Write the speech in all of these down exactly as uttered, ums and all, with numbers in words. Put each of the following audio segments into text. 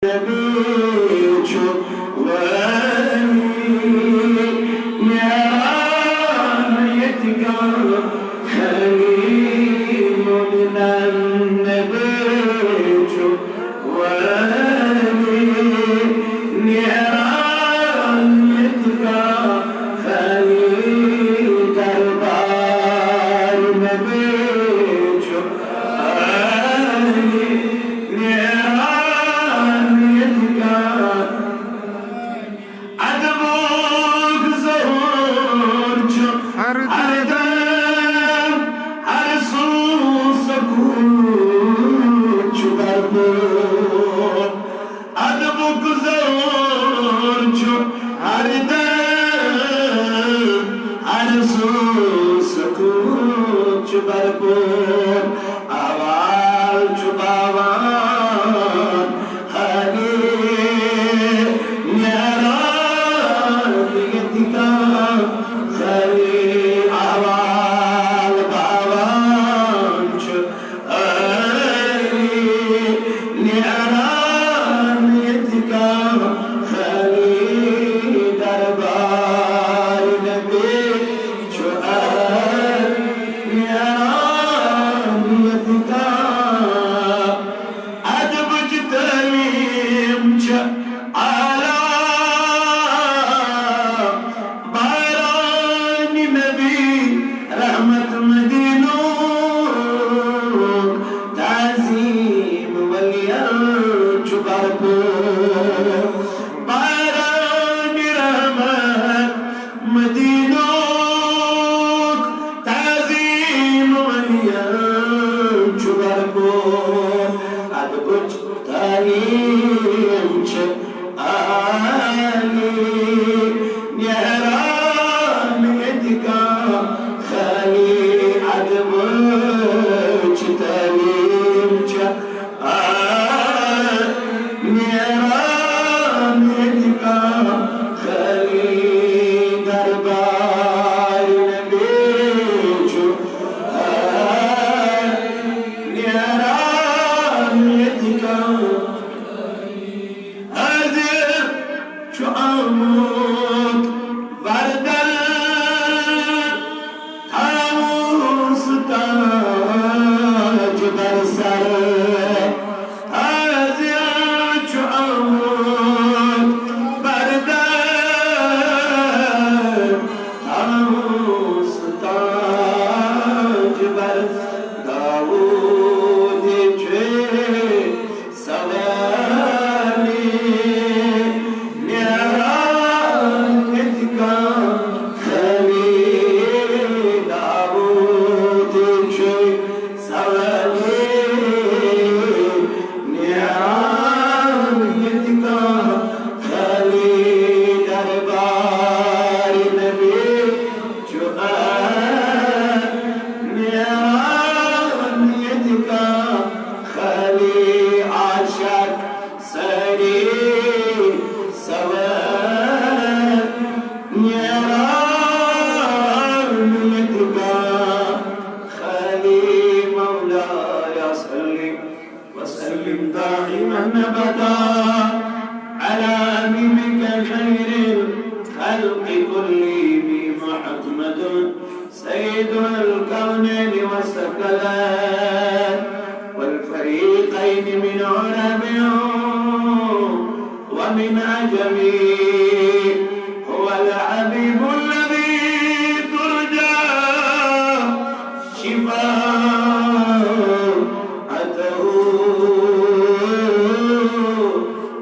نبی چھُ ولی، نیران ییٚتہِ کانٛہہ خٲلی مُمِنَن۔ نبی چھُ ولی، نیران ییٚتہِ کانٛہہ خٲلی دربار۔ نبی چھُ ولی، نیران ییٚتہِ کانٛہہ۔ ادبُک ظہور چھُ ہر دم، ہر سُہ سکوٗن چھُ بھرپوٗر۔ ادبُک ظہور چھُ ہر دم، ہر سُہ سکوٗن چھُ بھرپوٗر۔ احوال چھُ باوان خٲلی، نیران ییٚتہِ کانٛہہ خٲلی۔ احوال باوان چھُ خٲلی، نیران ییٚتہِ کانٛہہ خٲلی دربار۔ نبی چھُ خٲلی، نیران ییٚتہِ کانٛہہ۔ ادبٕچ تعلیٖم چھِ اعلیٰ، باران نبی رحمت مدینُک، تعظیم ولیَن چھُ بھرپوٗر۔ باران رحمت مدینُک، تعظیم ولیَن چھُ بھرپوٗر۔ ادبٕچ تعلیٖم چھِ عالی، نیران ییٚتہِ کانٛہہ خٲلی۔ ادبٕچ تعلیٖم چھِ عالی، نیران ییٚتہِ کانٛہہ خٲلی دربار۔ نبی چھُ عالی، نیران ییٚتہِ کانٛہہ۔ حٲضِر چھُ آمُت بردر، تھاوُس تاج بر سر۔ حٲضِر چھُ آمُت بردر، تھاوُس تاج بر۔ داوود چھُ سوٲلی، نیران ییٚتہِ کانٛہہ خٲلی۔ داوود چھُ سوٲلی، نیران ییٚتہِ کانٛہہ خٲلی دربار۔ نبی چھُ نیران ییٚتہِ کانٛہہ خٲلی۔ عاشق سٲری سوٲلۍ، نیران ییٚتہِ کانٛہہ خٲلی۔ مولاي صل وسلم دائما أبدا على حبيبك خير الخلق كلهم محمد سيد الكونين والثقلين والفريقين من عرب ومن عجم. هو الحبيب الذي ترجى شفاعته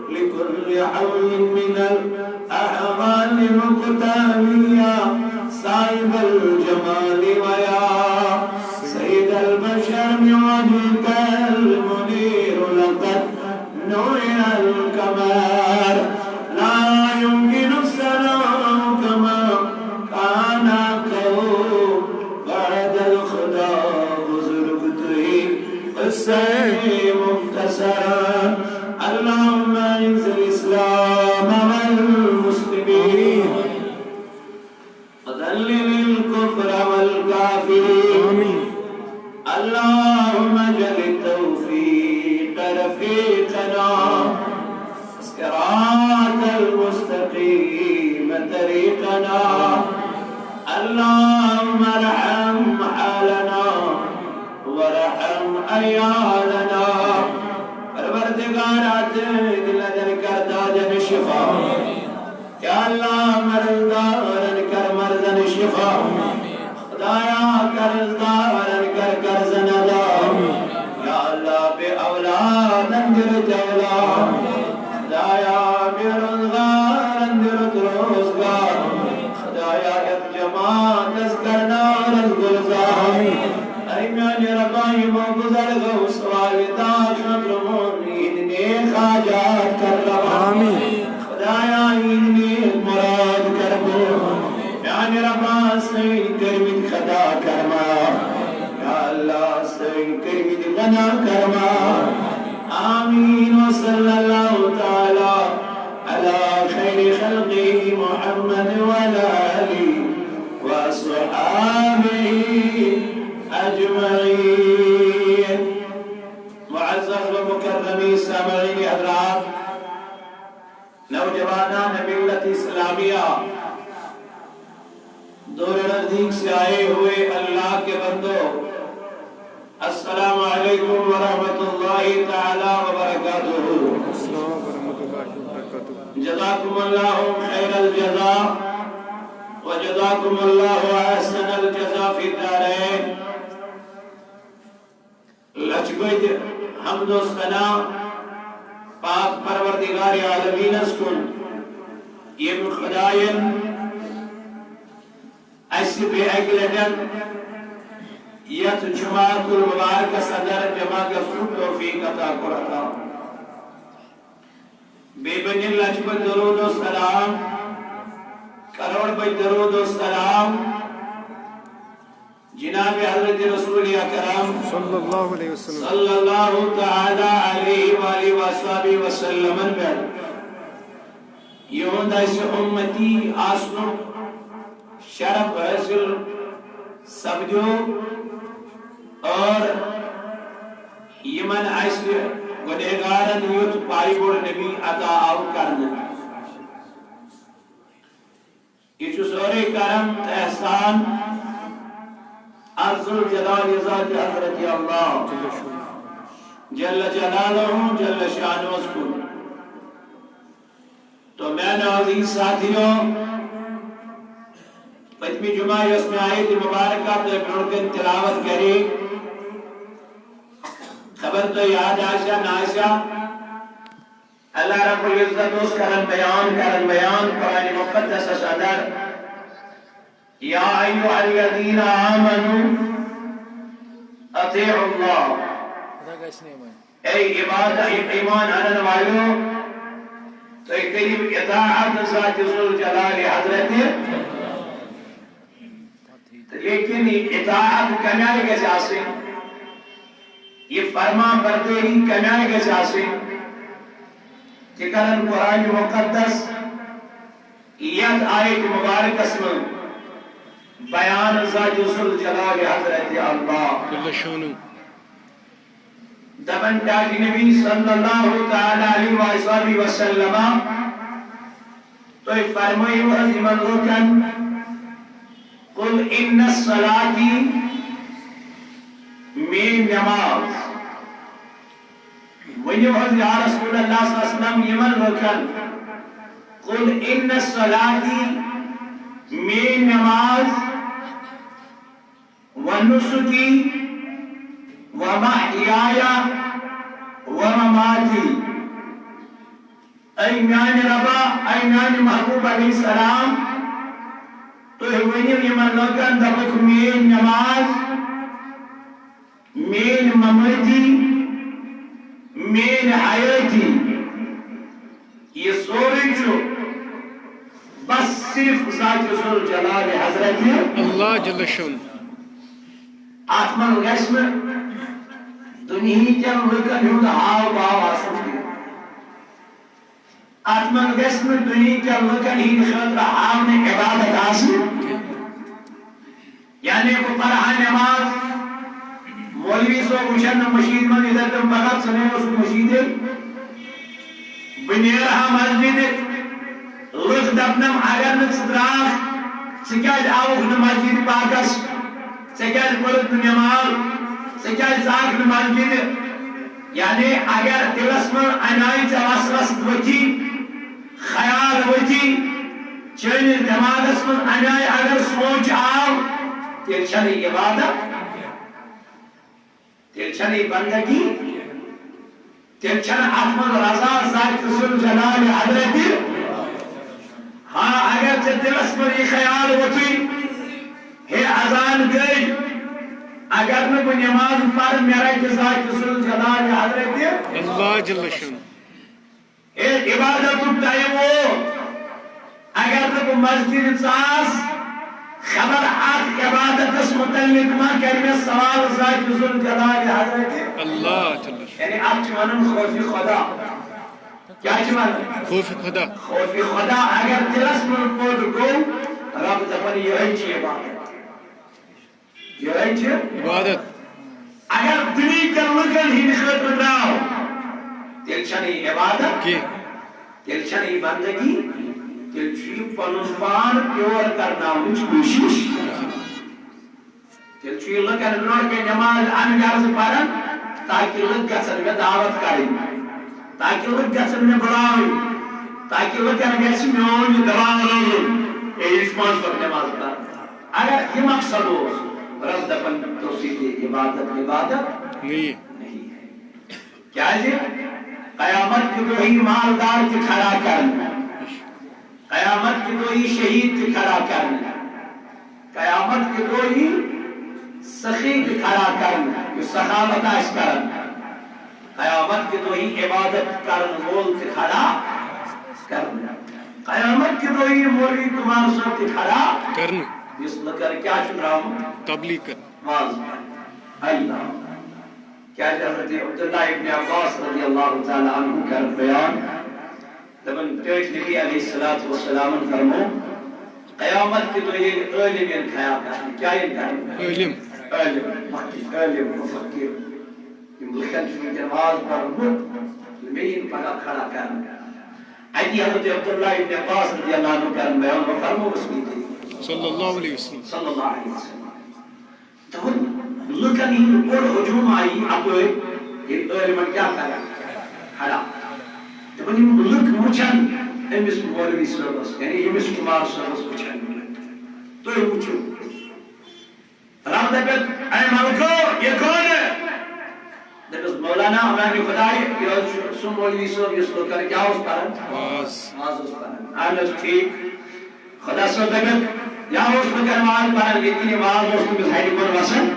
لكل حول من الأحوال مقتاميا، صاحب الجمال ويا سيد البشر، بوجهك المنير لقد نور القمر، لا يمكن الثناء كما كان حقه بعد الخدا بزرگته قصه مختصرا. اللهم أعز الإسلام والمسلمين وذلل الكفر والكافرين. آمين. اللهم اجعل التوفيق رفيقنا اللهم ارحم حالنا وارحم عيالنا. پروردگارا، تہندِ لدن کر دادن شفا. یا اللہ، مرض دارن کر مرضن شفا. خدایا، قرض دارن کر قرضن ادا. یا اللہ، بے اولادن دِ رُت اولاد. خدایا، بے روزگارن دِ رُت روزگار. خدایا، یک جماعت از کرنار از گلزار. اے میانِ ربا، یمو بزرگو سوال دا خاطر مومنین نیک حاجات کر روا. خدایا، این نیک مراد کر بو. میانِ ربا، سین کرمت خطا کر ما. یا اللہ، سین کرمت گناہ کر ما. آمین. وصلی اللہ تعالی على خير خلقه محمد وعلى آله وأصحابه أجمعين. معزز و مکرمین سامعین حضرات، نوجوانان ملت اسلامیہ، دور نزدیک سے آئے ہوئے اللہ کے بندو، السلام علیکم ورحمۃ اللہ تعالی وبرکاتہ۔ السلام ورحمۃ اللہ وبرکاتہ۔ جزاکم اللہ خیر الجزا وجزاکم اللہ احسن الجزا فی الدارین۔ لچھ بد حمد و ثنا پاک پروردگار عالمینس کن، یم خداین اسہِ بیٚیہِ اکہِ لٹہِ یتھ جمعہ المبارکس اندر جمع گژھنُک توفیق عطا کوٚر عطا۔ بیٚیہِ بنہِ لچھ بد درود و سلام، کروڑ بد درود و سلام جناب حضرت رسول اکرم صلی اللہ علیہ وسلم۔ صلی اللہ تعالی علیہ وآلہ وصحبہ وسلم پہ۔ یہند اسہِ امتی آسنُک شرف حاصل سپدیو اور یمن اسہِ گنہگارن یُتھ پایہِ بوٚڑ نبی عطا آو کرنہٕ۔ یہ چھُ سورُے کرم تہٕ احسان از ذوالجلال ذات حضرت اللہ جل جلالہ جل شانہ کن۔ تو میانیو عزیز ساتھیو، پتمہِ جمعہ یۄس مےٚ آیت مبارکہ تۄہہِ برونٛٹھ کَنہِ تلاوت کرے، خبر تۄہہِ یاد آسیا نہ آسیا، اللہ رب العزت اوس کران بیان، کران بیان قرآن مقدسس اندر، یا ایھا الذین آمنوا اطیعوا اللہ۔ اے عبادت، ایمان انن والو، تُہۍ کٔرِو اطاعت ذات ذوالجلال حضرت۔ لیکن یہ اطاعت کمہِ آیہِ گژھِ آسٕنۍ؟ یہ فرما بردٲری کمہِ آیہِ گژھِ آسٕنۍ؟ تہِ کرن قرآن مقدس یتھ آیت مبارکس منٛز بیان ذات ذوالجلال حضرت اللہ۔ جل شانہ۔ دپان ٹاٹھۍ نبی صلی اللہ تعالی علیہ وآلہ وسلم، تُہۍ فرمٲیِو حظ یِمن لوٗکن، قل ان صلاتی، میٲنۍ نماز۔ ؤنِو حظ یا رسول اللہ صلی اللہ علیہ وسلم یِمن لوٗکن، قل ان صلاتی، میٲنۍ نماز، ونسکی ومحیای ومماتی۔ اے میانہِ ربا، اے میانہِ محبوب علیہ السلام، تُہۍ ؤنِو یِمن لوٗکن، دپُکھ، میٲنۍ نماز، میٲنۍ ممٲتی، میٲنۍ حیٲتی، یہ سورُے چھُ بس صرف ذات ذوالجلال حضرت۔ اللہ جل شانہ۔ اتھ منٛز گژھِ نہٕ دُنہیٖکٮ۪ن لُکن ہُنٛد ہاو باو آسُن کینٛہہ۔ اتھ منٛز گژھِ نہٕ دُنہیٖکٮ۪ن لُکن ہٕنٛدِ خٲطرٕ ہاونہٕ عبادت آسٕنۍ۔ یعنی بہٕ پرٕ ہا نماز، مولوی صٲب وٕچھن نہٕ مٔشیٖد منٛز، یِتھے کٔنۍ پگاہ ژٕ نے اوسُکھ مٔشیٖدِ، بہٕ نیرٕ ہا مسجدِ، لُکھ دپنم اگر نہٕ ژٕ درٛاکھ، ژٕ کیازِ آوُکھ نہٕ مسجد پاکس؟ ژےٚ کیازِ پٔرٕتھ نہٕ نماز؟ ژٕ کیازِ ژاکھ نہٕ مسجد؟ یعنی اگر دلس منٛز انہِ آیہِ ژےٚ وسوسہٕ ؤتھی، خیال ؤتھی، چٲنِس دٮ۪ماغس منٛز انہِ آیہِ اگر سونٛچ آو، تیٚلہِ چھنہٕ یہِ عبادت، تیٚلہِ چھنہٕ یہِ بندگی، تیٚلہِ چھنہٕ اتھ منٛز رضا ذات ذوالجلال حضرت۔ ہاں، اگر ژےٚ دلس منٛز یہِ خیال ووٚتھُے، ہے اذان گٔے، اگر نہٕ بہٕ نماز پرٕ، مےٚ رٹہِ ذات ذوالجلال حضرت۔ اللہ جل شانہ۔ ہے عبادتُک ٹائم ووت، اگر نہٕ بہٕ مسجد ژاس، خبر اتھ عبادتس متعلق ما کرِ مےٚ سوال ذات ذوالجلال حضرت۔ اللہ جل شانہ۔ یعنی اتھ چھِ ونان خوف خدا۔ کیٛاہ چھِ ونان؟ خوف خدا۔ خوف خدا اگر دلس منٛز پٲدٕ گوٚو، رب دپان یِہوٚے چھِ عبادت۔ یِہوٚے چھِ عبادت۔ اگر دُنیہکٮ۪ن لُکن ہٕنٛدِ خٲطرٕ درٛاو، تیٚلہِ چھَنہٕ یہِ عبادت کینٛہہ۔ تیٚلہِ چھَنہٕ یہِ بندگی، تیٚلہِ چھُ یہِ پنُن پان پیور کرناونٕچ کوٗشش۔ تیٚلہِ چھُ یہِ لُکن برٛونٛہہ کَنہِ نٮ۪ماز اَمہِ غرضہٕ پَران، تاکہِ لُکھ گژھن مےٚ دعوت کَرٕنۍ، تاکہِ لُکھ گژھن مےٚ بُلاوٕنۍ، تاکہِ لُکن گژھِ میون یہِ دباو روزُن۔ اے، یہِ چھُ پانٛژھ وقت نٮ۪ماز پَران۔ اگر یہِ مقصد اوس، رب دَپان، تو سیدھے عبادت، عبادت نہیں۔ نہیں ہے۔ کیازِ؟ قیامت کہِ دۄہ یی مالدار تہِ کھڑا کرنہٕ۔ قیامت کہِ دۄہ یی شہید تہِ کھڑا کرنہٕ۔ قیامت کہِ دۄہ یی سخی تہِ کھڑا کرنہٕ، یُس سخاوت آسہِ کران۔ قیامت کہِ دۄہ یی عبادت کرن وول تہِ کھڑا کرنہٕ۔ قیامت کہِ دۄہ یی مولوی کمار صٲب تہِ کھڑا کرنہٕ۔ یُس لُکن کیٛاہ چھُ درٛامُت؟ تبلیغ کرنہٕ۔ واز۔ اللہ۔ کیازِ حضرت عبداللہ ابن عباس رضی اللہ تعالیٰ عنہ کر بیان، دپان، ٹٲٹھۍ نبی علیہ الصلوۃ والسلام فرمو، قیامت کہِ دۄہ ییٚلہِ عٲلم یِن کھڑا کرنہٕ، کیٛاہ یِن کرنہٕ؟ عٲلم۔ عٲلم، مفتی، عٲلم، مفکر۔ یِم لُکن چھُ وٕنکیٚن واز پرُن، مےٚ یِن پگاہ کھڑا کرنہٕ۔ اتی حضرت عبداللہ ابن عباس رضی اللہ عنہ کرن بیان، وہ فرمو اس کی تھی۔ صلی اللہ علیہ وسلم۔ صلی اللہ علیہ وسلم۔ دپان، لُکن ہُنٛد بوٚڑ ہجوم آیہِ اپٲرۍ، ییٚلہِ عٲلمن کیٛاہ کران؟ کھڑا۔ دپان، یِم لُکھ وٕچھن أمِس مولوی صٲبس، یعنی ییٚمِس کُمار صٲبس وٕچھن۔ تُہۍ وٕچھِو۔ رب دپٮ۪کھ، اے ملکو، یہِ کون ہے؟ دپٮ۪س، مولانا، میانہِ خدایہِ، یہِ حظ چھُ سُہ مولوی صٲب، یُس لُکن کیٛاہ اوس پران؟ واز۔ واز اوس پران۔ اہن حظ، ٹھیٖک۔ خدا صٲب دپٮ۪کھ، یا اوس مےٚ کران واز پران، لیکن یہِ واز اوس نہٕ مےٚ ہرِ کُن وسان۔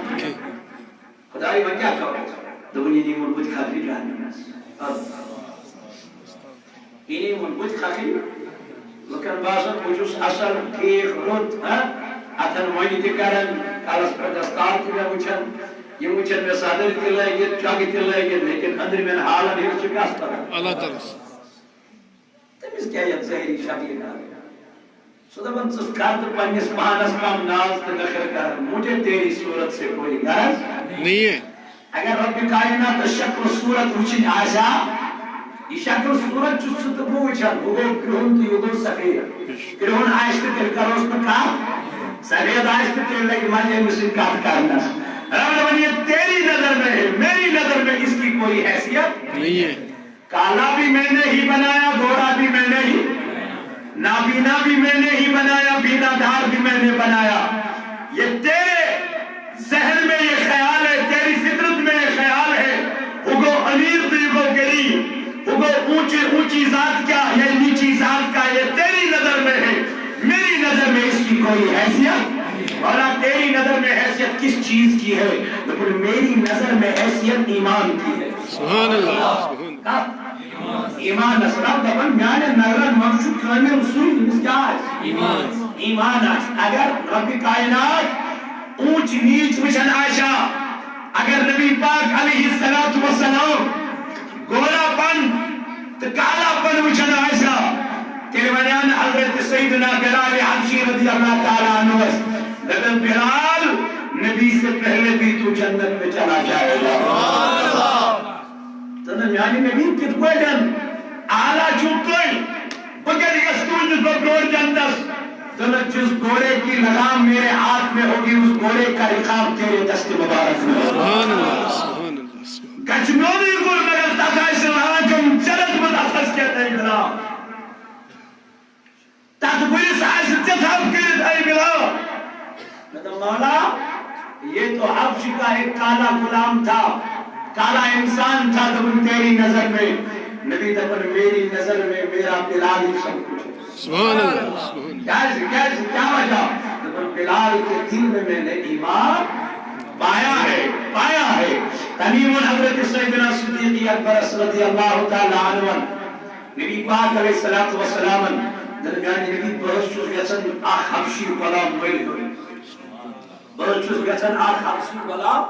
خدایہِ وۄنۍ کیٛاہ کرو؟ دوٚپُن، یہِ نِمُن بہٕ تہِ خطرٕ جہنمس۔ یہِ نِمُن بہٕ تہِ خطرٕ۔ لُکن باسان، بہٕ چھُس اصل، ٹھیٖک، رُت، ہاں؟ اتھن مۄنہِ تہِ کران، کلس پٮ۪ٹھ دستار تہِ مےٚ وٕچھان۔ یِم وٕچھان مےٚ صدٕرۍ تہِ لٲگِتھ، چۄگہٕ تہِ لٲگِتھ، لیکن أنٛدرِمٮ۪ن حالن ہیوٚر چھُ کس پتہ۔ اللہ تعالیٰ۔ تٔمِس کیٛاہ یَتھ ظٲہری شکلہِ کَرٕنۍ؟ سُہ دَپان، ژٕ کَر تہٕ پنٛنِس پانَس کَم ناز تہٕ نخرٕ کَر، مجھے تیری صورت سے کوئی غرض نہیں ہے۔ اگر رب کائناتَس شکل صورت وٕچھِنۍ آسہِ ہا، یہِ شکل صورت چھُ ژٕ تہٕ بہٕ وٕچھان، ہُہ گوٚو کرٛہُن تہٕ یہِ گوٚو سفید۔ کرٛہُن آسہِ تہٕ تیٚلہِ کَروس نہٕ کَتھ، سفید آسہِ تہٕ تیٚلہِ لَگہِ مَزٕ أمِس سۭتۍ کَتھ کَرنَس۔ رب دَپان، یہ تیری نظر میں ہے، میری نظر میں اس کی کوئی حیثیت نہیں ہے۔ کالا بھی میں نے ہی بنایا، گورا بھی میں نے ہی، نابینا بھی میں نے ہی بنایا، بینا دار بھی میں نے بنایا۔ یہ تیرے ذہن میں یہ خیال ہے، تیری فطرت میں یہ خیال ہے، ہُہ گوٚو امیر تہٕ یہِ گوٚو غریب، ہُہ گوٚو اونچے اونچی ذات کا، یہ نیچی ذات کا، یہ تیری نظر میں ہے، میری نظر میں اس کی کوئی حیثیت۔ مولا، تیری نظر میں حیثیت کس چیز کی ہے؟ تو بولے، میری نظر میں حیثیت ایمان کی ہے۔ سبحان اللہ، سبحان اللہ۔ کتھ؟ ایمانس۔ رب دپان، میانٮ۪ن نظرن منٛز چھُ کٲمِل سُے، ییٚمِس کیٛاہ آسہِ؟ ایمان۔ ایمان آسہِ۔ اگر رب کائنات اونچ نیچ وٕچھان آسہِ ہا، اگر نبی پاک علیہ الصلوۃ والسلام گورا پن تہٕ کالا پن وٕچھان آسہِ ہا، تیٚلہِ ونہِ ہا نہٕ حضرت سیدنا بلال حبشی رضی اللہ تعالیٰ عنہس، دپن، بلال، نبی سے پہلے بھی تو جنت میں چلا جائے گا۔ تہٕ نہ، میانہِ نبی، کِتھ پٲٹھۍ؟ اعلیٰ چھِو تُہۍ، بہٕ کَتہِ گژھٕ تُہٕنٛدِس برونٛٹھ جنتس؟ تلک، جس گھوڑے کی لگام میرے ہاتھ میں ہوگی، اس گھوڑے کا رکاب تیرے دست مبارک میں ہوگا۔ سبحان اللہ، سبحان اللہ، سبحان اللہ۔ گژھِ میونُے گُر، مگر تتھ آسہِ لانٛگم چرٕژمٕژ اَتھس کٮ۪تھ، اے بِلال۔ تتھ گُرِس آسہِ ژےٚ تھپھ کٔرِتھ، اے بِلال۔ مےٚ دوٚپ، مولا، یہ تو حبشی کا ایک کالا غلام تھا، کالا انسان تھا۔ دوٚپُن، تیری نظر میں، نبی دپان، میری نظر میں میرا بلال ہی سب کچھ ہے۔ سبحان اللہ، سبحان اللہ۔ کیا، کیا، کیا وجہ؟ دوٚپُن، بلال کے دل میں میں نے ایمان پایا ہے، پایا ہے۔ تمیم حضرت سیدنا صدیق اکبر رضی اللہ تعالیٰ عنہ، نبی پاک علیہ الصلوۃ والسلام، دوٚپُن، میانہِ نبی، بہٕ حظ چھُس یژھان اکھ حبشی غلام مٔلۍ ہیوٚن۔ بہٕ حظ چھُس یژھان اکھ حبشی غلام۔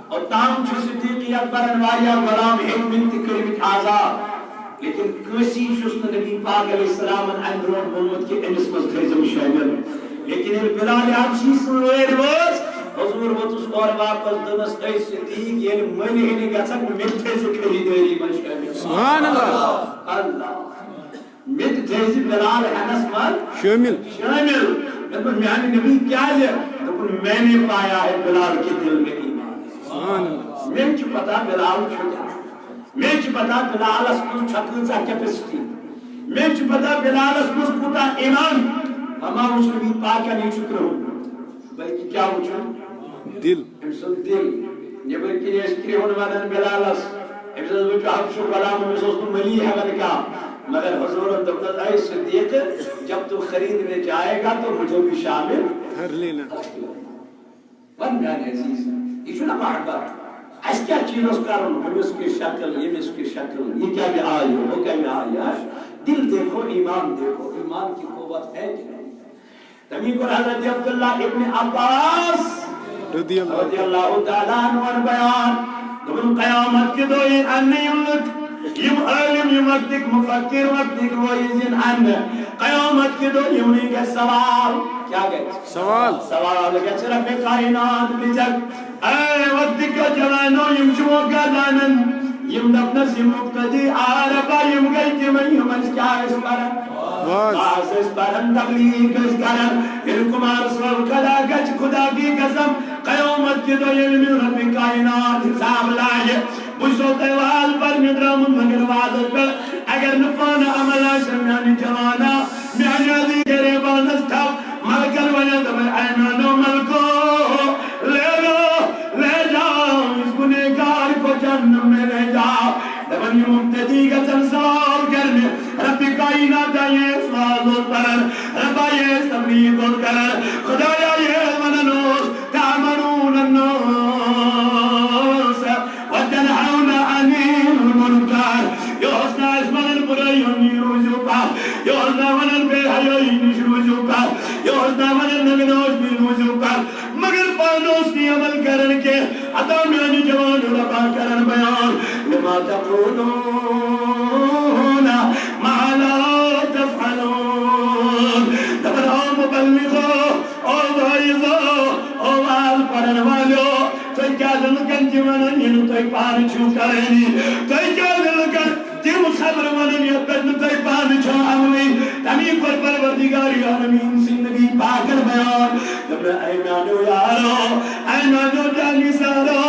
اوٚتام چھُ صدیق اکبرن واریاہ غلام ہیٚتمٕتۍ تہٕ کٔرمٕتۍ آزاد، لیکن کٲنٛسی چھُس نہٕ نبی پاک علیہ السلامن امہِ برونٛٹھ ووٚنمُت کہِ أمِس منٛز تھٲیزٮ۪م شٲمِل۔ لیکن ییٚلہِ بلال حبشی سۭتۍ وٲژ، حضور ووٚتُس اورٕ واپس، دوٚپنس، اے صدیق، ییٚلہِ مٔلۍ ہیٚنہِ گژھکھ، مےٚ تہِ تھٲیزِ خریدٲری منٛز شٲمِل۔ سبحان اللہ۔ اللہ۔ مےٚ تہِ تھٲیزِ بلال ہٮ۪نس منٛز شٲمِل۔ شٲمِل۔ مےٚ دوٚپُن، میانہِ نبی، کیازِ؟ دوٚپُن، میں نے پایا ہے بلال کے دل میں ایمان۔ سبحان اللہ۔ مےٚ چھُ پتہ بلال چھُ کیٛاہ۔ مےٚ چھُ پتہ بلالس منٛز چھےٚ کۭژاہ capacity۔ مےٚ چھُ پتہ بلالس منٛز کوٗتاہ ایمان۔ اما وٕچھ نبی پاکن، یہِ چھُ کرٛہُن۔ بلکہِ کیٛاہ وٕچھُن؟ دِل۔ أمۍ سُنٛد دِل۔ نیٚبٕرۍ کِنۍ ٲسۍ کرٛہُن وَنان بِلالَس، أمِس اوس بہٕ جواب چھُ غلام، أمِس اوس نہٕ مٔلی ہٮ۪وان کانٛہہ۔ مگر حضوٗرَن دوٚپنَس، اے صدیٖق، جب تو خریدنے جائے گا تو مجھے بھی شامل کر لینا۔ وَن میٛانہِ عزیٖز، یہِ چھُنہ محبت۔ اَسہِ کیٛاہ چیٖز اوس کَرُن؟ ہُمِس کِژھ شکل، ییٚمِس کِژھ شکل، یہِ کَمہِ آیہِ، ہُہ کَمہِ آیہِ، ہا؟ دِل دیکھو، ایمان دیکھو، ایمان کی قوت ہے کہ نہیں؟ تمی کوٚر حضرت عبداللہ ابن عباس رضی اللہ۔ رضی اللہ تعالیٰ عنہ بیان۔ دوٚپُن، قیامت کہِ دۄہ یِن اَننہٕ یِم لُکھ، یِم عٲلِم، یِم وقتٕکۍ مُفکِر، وقتٕکۍ وٲعظ یِن اَننہٕ۔ قیامت کہِ دۄہ یِمنٕے گژھِ سوال۔ کیٛاہ گژھِ؟ سوال۔ سوال گژھِ ربِ کائنات بِجَک۔ اے وقت کیو جوانو، یِم چھِ وۄنۍ کیٛاہ زانن؟ یِم دپنس، یِم مُقتدی آ ربا، یِم گٔے تِمے، یِم أسۍ کیٛاہ ٲسۍ پران؟ واز۔ واز ٲسۍ پران، تبلیغ ٲسۍ کران۔ ییٚلہِ کُمار صٲب کھڑا گژھِ، خدا کی قسم، قیامت کہِ دۄہ ییٚلہِ مےٚ ربِ کائنات حساب لاگہِ، بہٕ چھُسو تۄہہِ واز پرنہِ درٛامُت، مگر وازس پٮ۪ٹھ اگر نہٕ پانہٕ عمل آسہِ، میانہِ جوانا، میانہِ عزیز غریبانس تھاو، ملکن ونان، دپان، اے میانیو ملکو، لے لو، لے جاؤ، اس گنہگار کو جہنم میں لے جاؤ۔ دپان، یِم مُبتدی گژھن سوال کرنہِ، ربِ کائنات، یہِ ٲسۍ واز اوس پران، ربا، یہِ ٲسۍ تبلیغ اوس کران، خدایا، یہِ ٲسۍ ونان اوس، تأمرون الناس وتنهون عن المنکر۔ یہِ اوس نہٕ اَسہِ ونان بُرٲیی ہُنٛد نِش روٗزِو پتھ، یہِ اوس نہٕ ونان بے حیٲیی نِش روٗزِو پتھ، یہِ اوس نہٕ ونان ننگنوش نِش روٗزِو پتھ، مگر پانہٕ اوس نہٕ عمل کران کینٛہہ۔ عطا میانہِ جوان ربا کران بیان، لما تقولون ما لا تفعلون۔ دپان، او مبلغو، او واعظو، او واز پرن والیو، تُہۍ کیٛازِ لُکن تہِ ونان یہِ نہٕ تُہۍ پانہٕ چھِو کرٲنی؟ تُہۍ کیٛازِ لُکن تِم خبرٕ ونان یتھ پٮ۪ٹھ نہٕ تُہۍ پانہٕ چھِو عملٕے؟ تمی کوٚر پروردگار عالمین سٕنٛدۍ نبی پاکن بیان۔ دوٚپُن، اے میانیو یارو، اے میانیو جانثارو،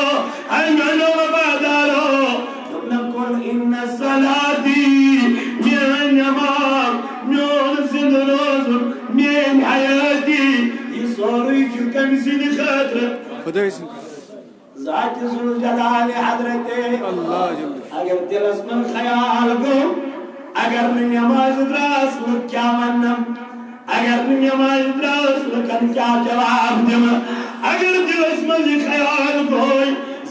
اے میانیو وفادارو۔ دوٚپُن، قل ان صلاتی، میٲنۍ نماز، میون زندٕ روزُن، میٲنۍ حیٲتی، یہِ سورُے چھُ کٔمۍ سٕنٛدِ خٲطرٕ؟ خۄداے سٕنٛدِ خٲطرٕ۔ ذات ذوالجلال حضرت۔ اللہ جل۔ اگر دلس منٛز خیال گوٚو، اگر نہٕ نماز درٛاس، لُکھ کیٛاہ ونن؟ اگر نہٕ نماز درٛاس، لُکن کیٛاہ جواب دِمہٕ؟ اگر دلس منٛز یہِ خیال گوٚو،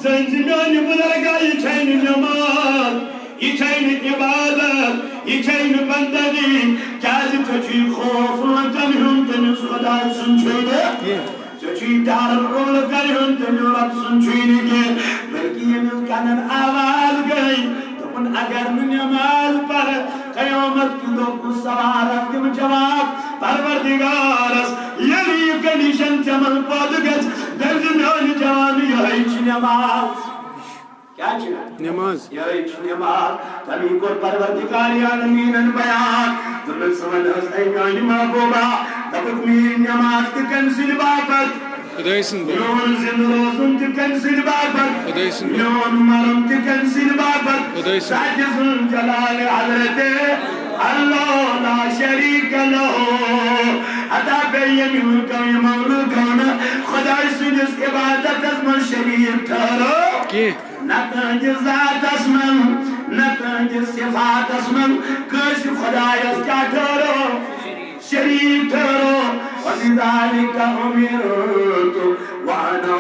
زن زِ میانہِ بُزرگا، یہِ چھے نہٕ نماز، یہِ چھے نہٕ عبادت، یہِ چھے نہٕ بندگی، کیٛازِ ژےٚ چھُے خوف لُکن ہُنٛد، تٔمِس خۄداے سُنٛد چھُے نہٕ۔ ژےٚ چھُے ڈر رولہٕ کرِ ہُن تہٕ میون رب سُنٛد چھُے نہٕ کینٛہہ، بلکہِ ییٚمِس کنن آواز گٔے، دوٚپُن، اگر نہٕ نٮ۪ماز پرٕ، قیامت کہِ دۄہ کُس سوال رٹھ تِم جواب پروردگارس؟ ییٚلہِ یہِ condition ژےٚ منٛز پٲدٕ گژھِ، دٔپۍ زِ میانہِ جوان، یِہوٚے چھِ نٮ۪ماز۔ کیٛاہ چھِ؟ نٮ۪ماز۔ یِہوٚے چھِ نٮ۪ماز۔ تَمی کوٚر پروردگار عالمیٖنَن بیان۔ دوٚپُن، ژٕ وَن حظ، اے میٛانہِ محبوٗبا، میٲنۍ نماز تہِ کٔمۍ سٕنٛدِ باپتھ؟ خۄداے سٕنٛدِ باپتھ۔ میون زِندٕ روزُن تہِ کٔمۍ سٕنٛدِ باپتھ؟ خۄداے سٕنٛدِ باپتھ۔ میون مرُن تہِ کٔمۍ سٕنٛدِ باپتھ؟ خۄداے سٕنٛدِ۔ ذاتِ ذوالجلال حضرت اللہ لا شریک لہ۔ عطا پیٚیہِ ییٚمہِ مُلکہٕ یِمو لُکو نہٕ خۄداے سٕنٛدِس عبادتس منٛز شریٖک ٹھٔہرو۔ کینٛہہ۔ نہ تہنٛدِس ذاتس منٛز، نہ تہنٛدِس صفاتس منٛز کٲنٛسہِ خۄدایس کیٛاہ ٹھٔہرو؟ شریٖک ٹھٔہرو۔ وَبِذَلِكَ أُمِرْتُ وَأَنَا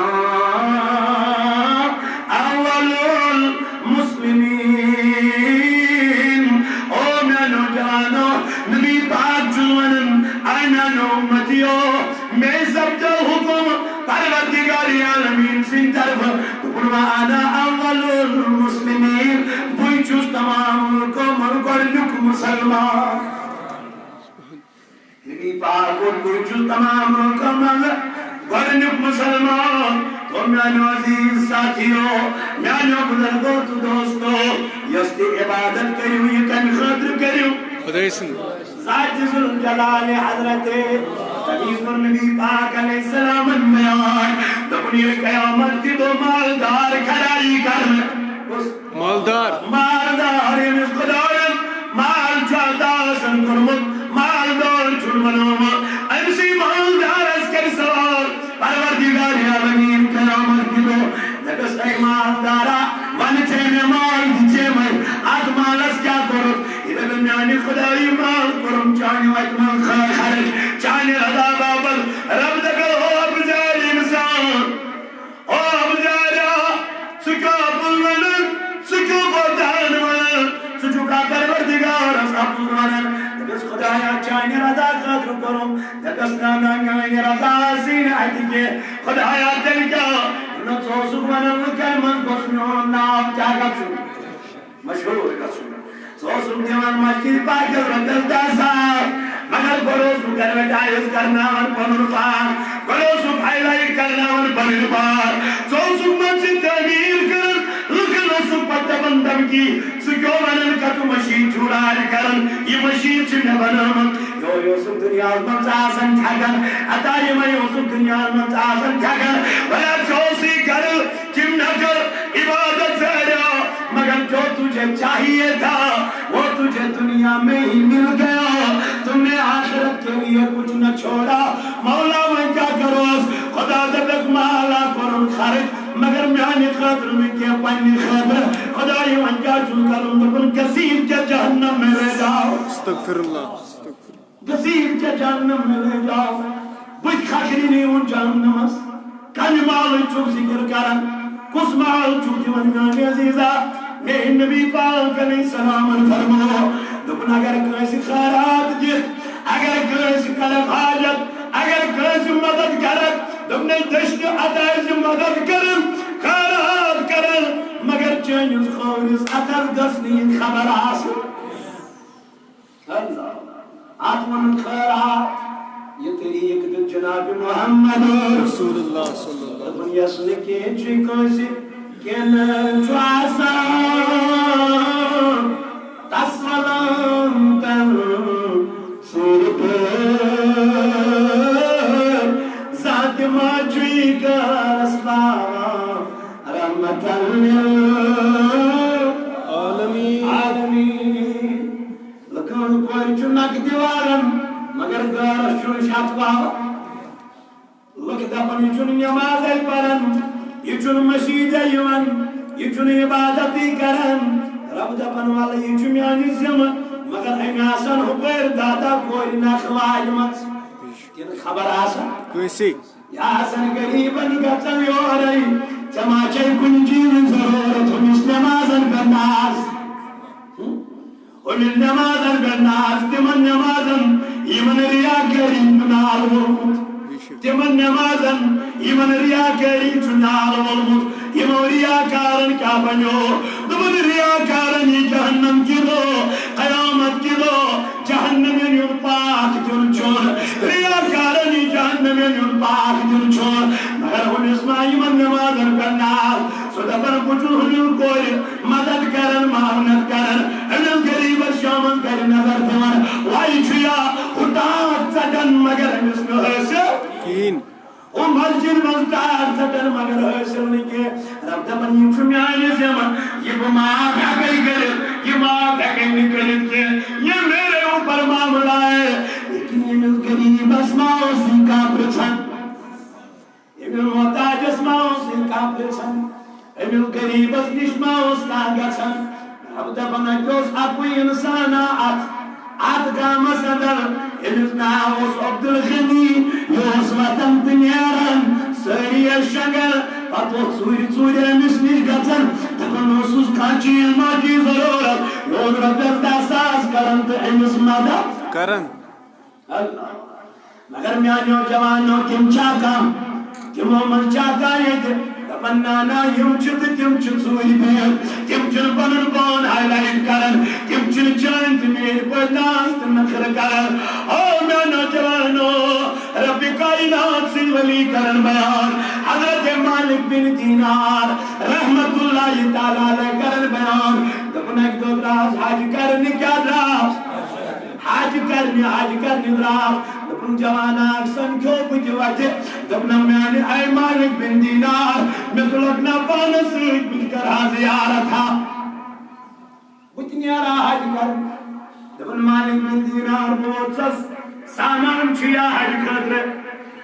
أَوَّلُ الْمُسْلِمِينَ۔ او میانیو جوانو، نبی پاک چھُ ونان، اے میانیو اُمتیو، مےٚ سپدیو حُکم پروردگار عالمین سٕنٛدِ طرفہٕ، دوٚپُن، وَأَنَا أَوَّلُ الْمُسْلِمِينَ، بٕے چھُس تمام قومن گۄڈٕنیُک مُسلمان۔ نبی پاک ووٚن، بٕے چھُس تمام قومن گۄڈٕنیُک مُسلمان۔ تو میانیو عزیز ساتھیو، میانیو بزرگو تہٕ دوستو، یۄس تہِ عبادت کٔرِو، یہِ کمہِ خٲطرٕ کٔرِو؟ خۄداے سٕنٛدِ۔ ذاتِ ذوالجلال حضرت۔ تمی کوٚر نبی پاک علیہ السلامن بیان۔ دوٚپُن، ییٚلہِ قیامت کہِ دۄہ مالدار کھڑا یی کرنہٕ۔ کُس؟ مالدار۔ مالدار، ییٚمِس خدایَن مال چھُ عطا آسان کوٚرمُت، مالدار چھُن بنومُت۔ أمۍ سٕے مالدارس کرِ سوال پروردگار عالمین قیامت کہِ دۄہ۔ دَپٮ۪س، اے مالدارا، وَنہٕ ژےٚ مےٚ مال دِژے مےٚ، اَتھ مالس کیٛاہ کوٚرُتھ؟ یہِ دَپہِ، میانہِ خدایہِ مال کوٚرُم چانہِ وتہِ منٛز خ-، خرٕچ، چانہِ رضا باپتھ۔ رب دَپہِ، او ابزار انسان، او ابزارا، ژٕ کیٛاہ اَپُز وَنان؟ ژٕ کیٛاہ بہتان وَنان؟ ژٕ چھُکھا پروردگارس اَپُز وَنان؟ دَپٮ۪س، خدایا، چانہِ رضا خٲطرٕ کوٚرُم۔ دَپٮ۪س، نہ، نہ، میٲنۍ رضا آسٕے نہٕ اَتہِ کینٛہہ۔ خدایا، تیٚلہِ کیٛاہ؟ نہ، ژٕ اوسُکھ وَنان، لُکن منٛز گوٚژھ میون ناو کیٛاہ گژھُن؟ مشہوٗر گژھُن۔ ژٕ اوسُکھ دِوان مسجد پاکس رۄپیس دَہ ساس، مگر گۄڈٕ اوسُکھ advertise کرناوان پنُن پان، گۄڈٕ اوسُکھ highlight کرناوان پنٕنۍ پان۔ ژٕ اوسُکھ مسجد تعمیٖر کران، لُکن اوسُکھ پتہٕ دپان دھمکی، ژٕ کیٛاہ ونان، کتھ مشیٖن چھُ راج کران، یہِ مشیٖن چھِ مےٚ بنٲومٕژ۔ یورٕ اوسُکھ دُنیاہس منٛز آسان ٹھگان، عطا یِمے اوسُکھ دُنیاہس منٛز آسان ٹھگان، وَنان ژےٚ اوسُے گرٕ کِم نہ کر عبادت ظاہرہ، مگر جو تجھے چاہیے تھا، وہ تجھے دنیا میں ہی مل گیا، تم نے آخرت کے لیے کچھ نہ چھوڑا۔ مولا، وۄنۍ کیٛاہ کروس؟ خدا دپیکھ، مالا کوٚرُن خرٕچ، مگر میانہِ خٲطرٕ نہٕ کینٛہہ، پننہِ خٲطرٕ۔ خدایہِ، وۄنۍ کیٛاہ چھُس کرُن؟ دوٚپُن، گھسیٹ کے جہنم میں لے جاؤ۔ استغفر اللہ، استغفر۔ گھسیٹ کے جہنم میں لے جاؤ۔ بہٕ تہِ کھسہٕ نہٕ یِمن جہنمس۔ کمہِ مالٕچ چھُکھ ذِکِر کران؟ کُس مال چھُکھ دِوان میانہِ عزیزا؟ مےٚ نبی پاک علیہ السلامن فرموو، دوٚپُن، اگر کٲنٛسہِ خٲرات دِکھ، اگر کٲنٛسہِ کڑکھ حاجت، اگر کٲنٛسہِ مدد کرکھ، دوٚپنَے، دٔچھنہِ اَتھٕ آسہِ مدد کران، خٲرات کران، مگر چٲنِس کھوورِس اَتھس گٔژھ نہٕ یہِ خبر آسٕنۍ۔ اتھ ووٚنُن خٲرات، یہِ طریٖقہٕ دیُت جناب محمد۔ رسول اللہ صلی اللہ علیہ وسلم۔ دوٚپُن، یۄس نہٕ کینٛہہ چھُ کٲنٛسہِ، کینٛہہ نہٕ چھُ آسان، تس ولن تن صورت ذات ما چھُے کارس باوان رحمتن للعالمین۔ لُکن کورِ چھُ نقدِ وارن، مگر گٲرس چھُنہٕ شتھ پاوان۔ لُکھ دپان، یہِ چھُنہٕ نمازے پران، یہِ چھُنہٕ مسجدے یِوان، یہِ چھُنہٕ عبادتے کران۔ رب دپان، ولہٕ یہِ چھُ میانہِ ذمہٕ، مگر أمۍ آسن ہُپٲرۍ دہ دہ کورِ نکھٕ واجمژٕ۔ کِنہٕ خبر آسن؟ کٲنٛسہِ۔ یہِ آسن غریبن گژھن یورے، ژےٚ ما چھے کُنہِ چیٖزٕچ ضروٗرت، ہُمِس نمازن پٮ۪ٹھ ناز۔ ہُمِس نمازن پٮ۪ٹھ ناز، تِمن نمازن یِمن ریاکٲری چھُ ناو ووٚنمُت۔ تِمن نمازن یِمن ریاکٲری چھُ ناو ووٚنمُت۔ یِمو ریاکارن کیٛاہ بنیو؟ دوٚپُن، ریاکارن یی جہنم کہِ دۄہ، قیامت کہِ دۄہ جہنمین ہُنٛد پاکھ دیُن چھُن۔ ریاکارن یی جہنمین ہُنٛد پاکھ دیُن چھُن۔ مگر ہُمِس ما یِمن نمازن پٮ۪ٹھ ناز۔ سُہ دپان، بہٕ چھُس ہُمِس کورِ مدد کران، معاونت کران، أمِس غریبس شامن کرِ نظر دِوان، وۄنۍ چھُ یا ہُٹاٹھ ژٹان، مگر أمِس عمر چھِنہٕ منٛز ٹاٹھ ژَٹان، مگر حٲصِل نہٕ کینٛہہ۔ رب دَپان، یہِ چھُ میٛانہِ ذِمہٕ، یہِ بہٕ معاف ہٮ۪کَے کٔرِتھ، یہِ معاف ہٮ۪کَے نہٕ کٔرِتھ کینٛہہ۔ یہ میرے اوپر معاملہ ہے۔ لیکن ییٚمِس غریٖبَس ما اوس یہِ کانٛہہ پرٛژھان؟ أمِس محتاجس ما اوس یہِ کانٛہہ پرٛژھان؟ أمِس غریٖبس نِش ما اوس کانٛہہ گژھان؟ رب دپان، اَتہِ اوس اَکُے اِنسانا اَتھ، اَتھ گامس اندر، أمِس ناو اوس عبدالغنی۔ یہِ اوس وۄتھان تہٕ نیران، سٲری ٲسۍ شۄنٛگان۔ پتہٕ اوس ژوٗرِ ژوٗرِ أمِس نِش گژھان، دپان اوسُس، کانٛہہ چیٖز ما چیٖز ضروٗرت؟ یہِ اوس رۄپیس دَہ ساس کران تہٕ أمِس مدد کران۔ اللہ۔ مگر میانیو جوانو، تِم چھا کانٛہہ؟ تِمو منٛز چھا کانٛہہ ییٚتہِ؟ دپان، نہ، نہ، یِم چھِ تہٕ تِم چھِ ژوٗرِ بِہِتھ۔ تِم چھِنہٕ پنُن پان highlight کران۔ تِم چھِنہٕ چٲنۍ تہٕ میٲنۍ پٲٹھۍ ناز تہٕ نخرٕ کران۔ او میانیو جوانو، رب کائنات سٕنٛدۍ ولی کران بیان۔ حضرت مالک بن دینار رحمت اللہ تعالیٰ علیہ کران بیان۔ دوٚپُن، اَکہِ دۄہ درٛاس حج کرنہِ، کیٛاہ درٛاس؟ حج کرنہِ، حج کرنہِ درٛاو۔ دوٚپُن، جوانا اکھ سمکھیو بہٕ تہِ وتہِ۔ دوٚپنم، میانہِ اے مالک بن دینار، مےٚ تُلکھ نا پانس سۭتۍ، بہٕ تہِ کرٕ ہا زیارت ہا۔ بہٕ تہِ نیرٕ ہا حج کرنہِ۔ دوٚپُن، مالک بن دینار، بہٕ ووتُس، سامان چھُ یا حج خٲطرٕ؟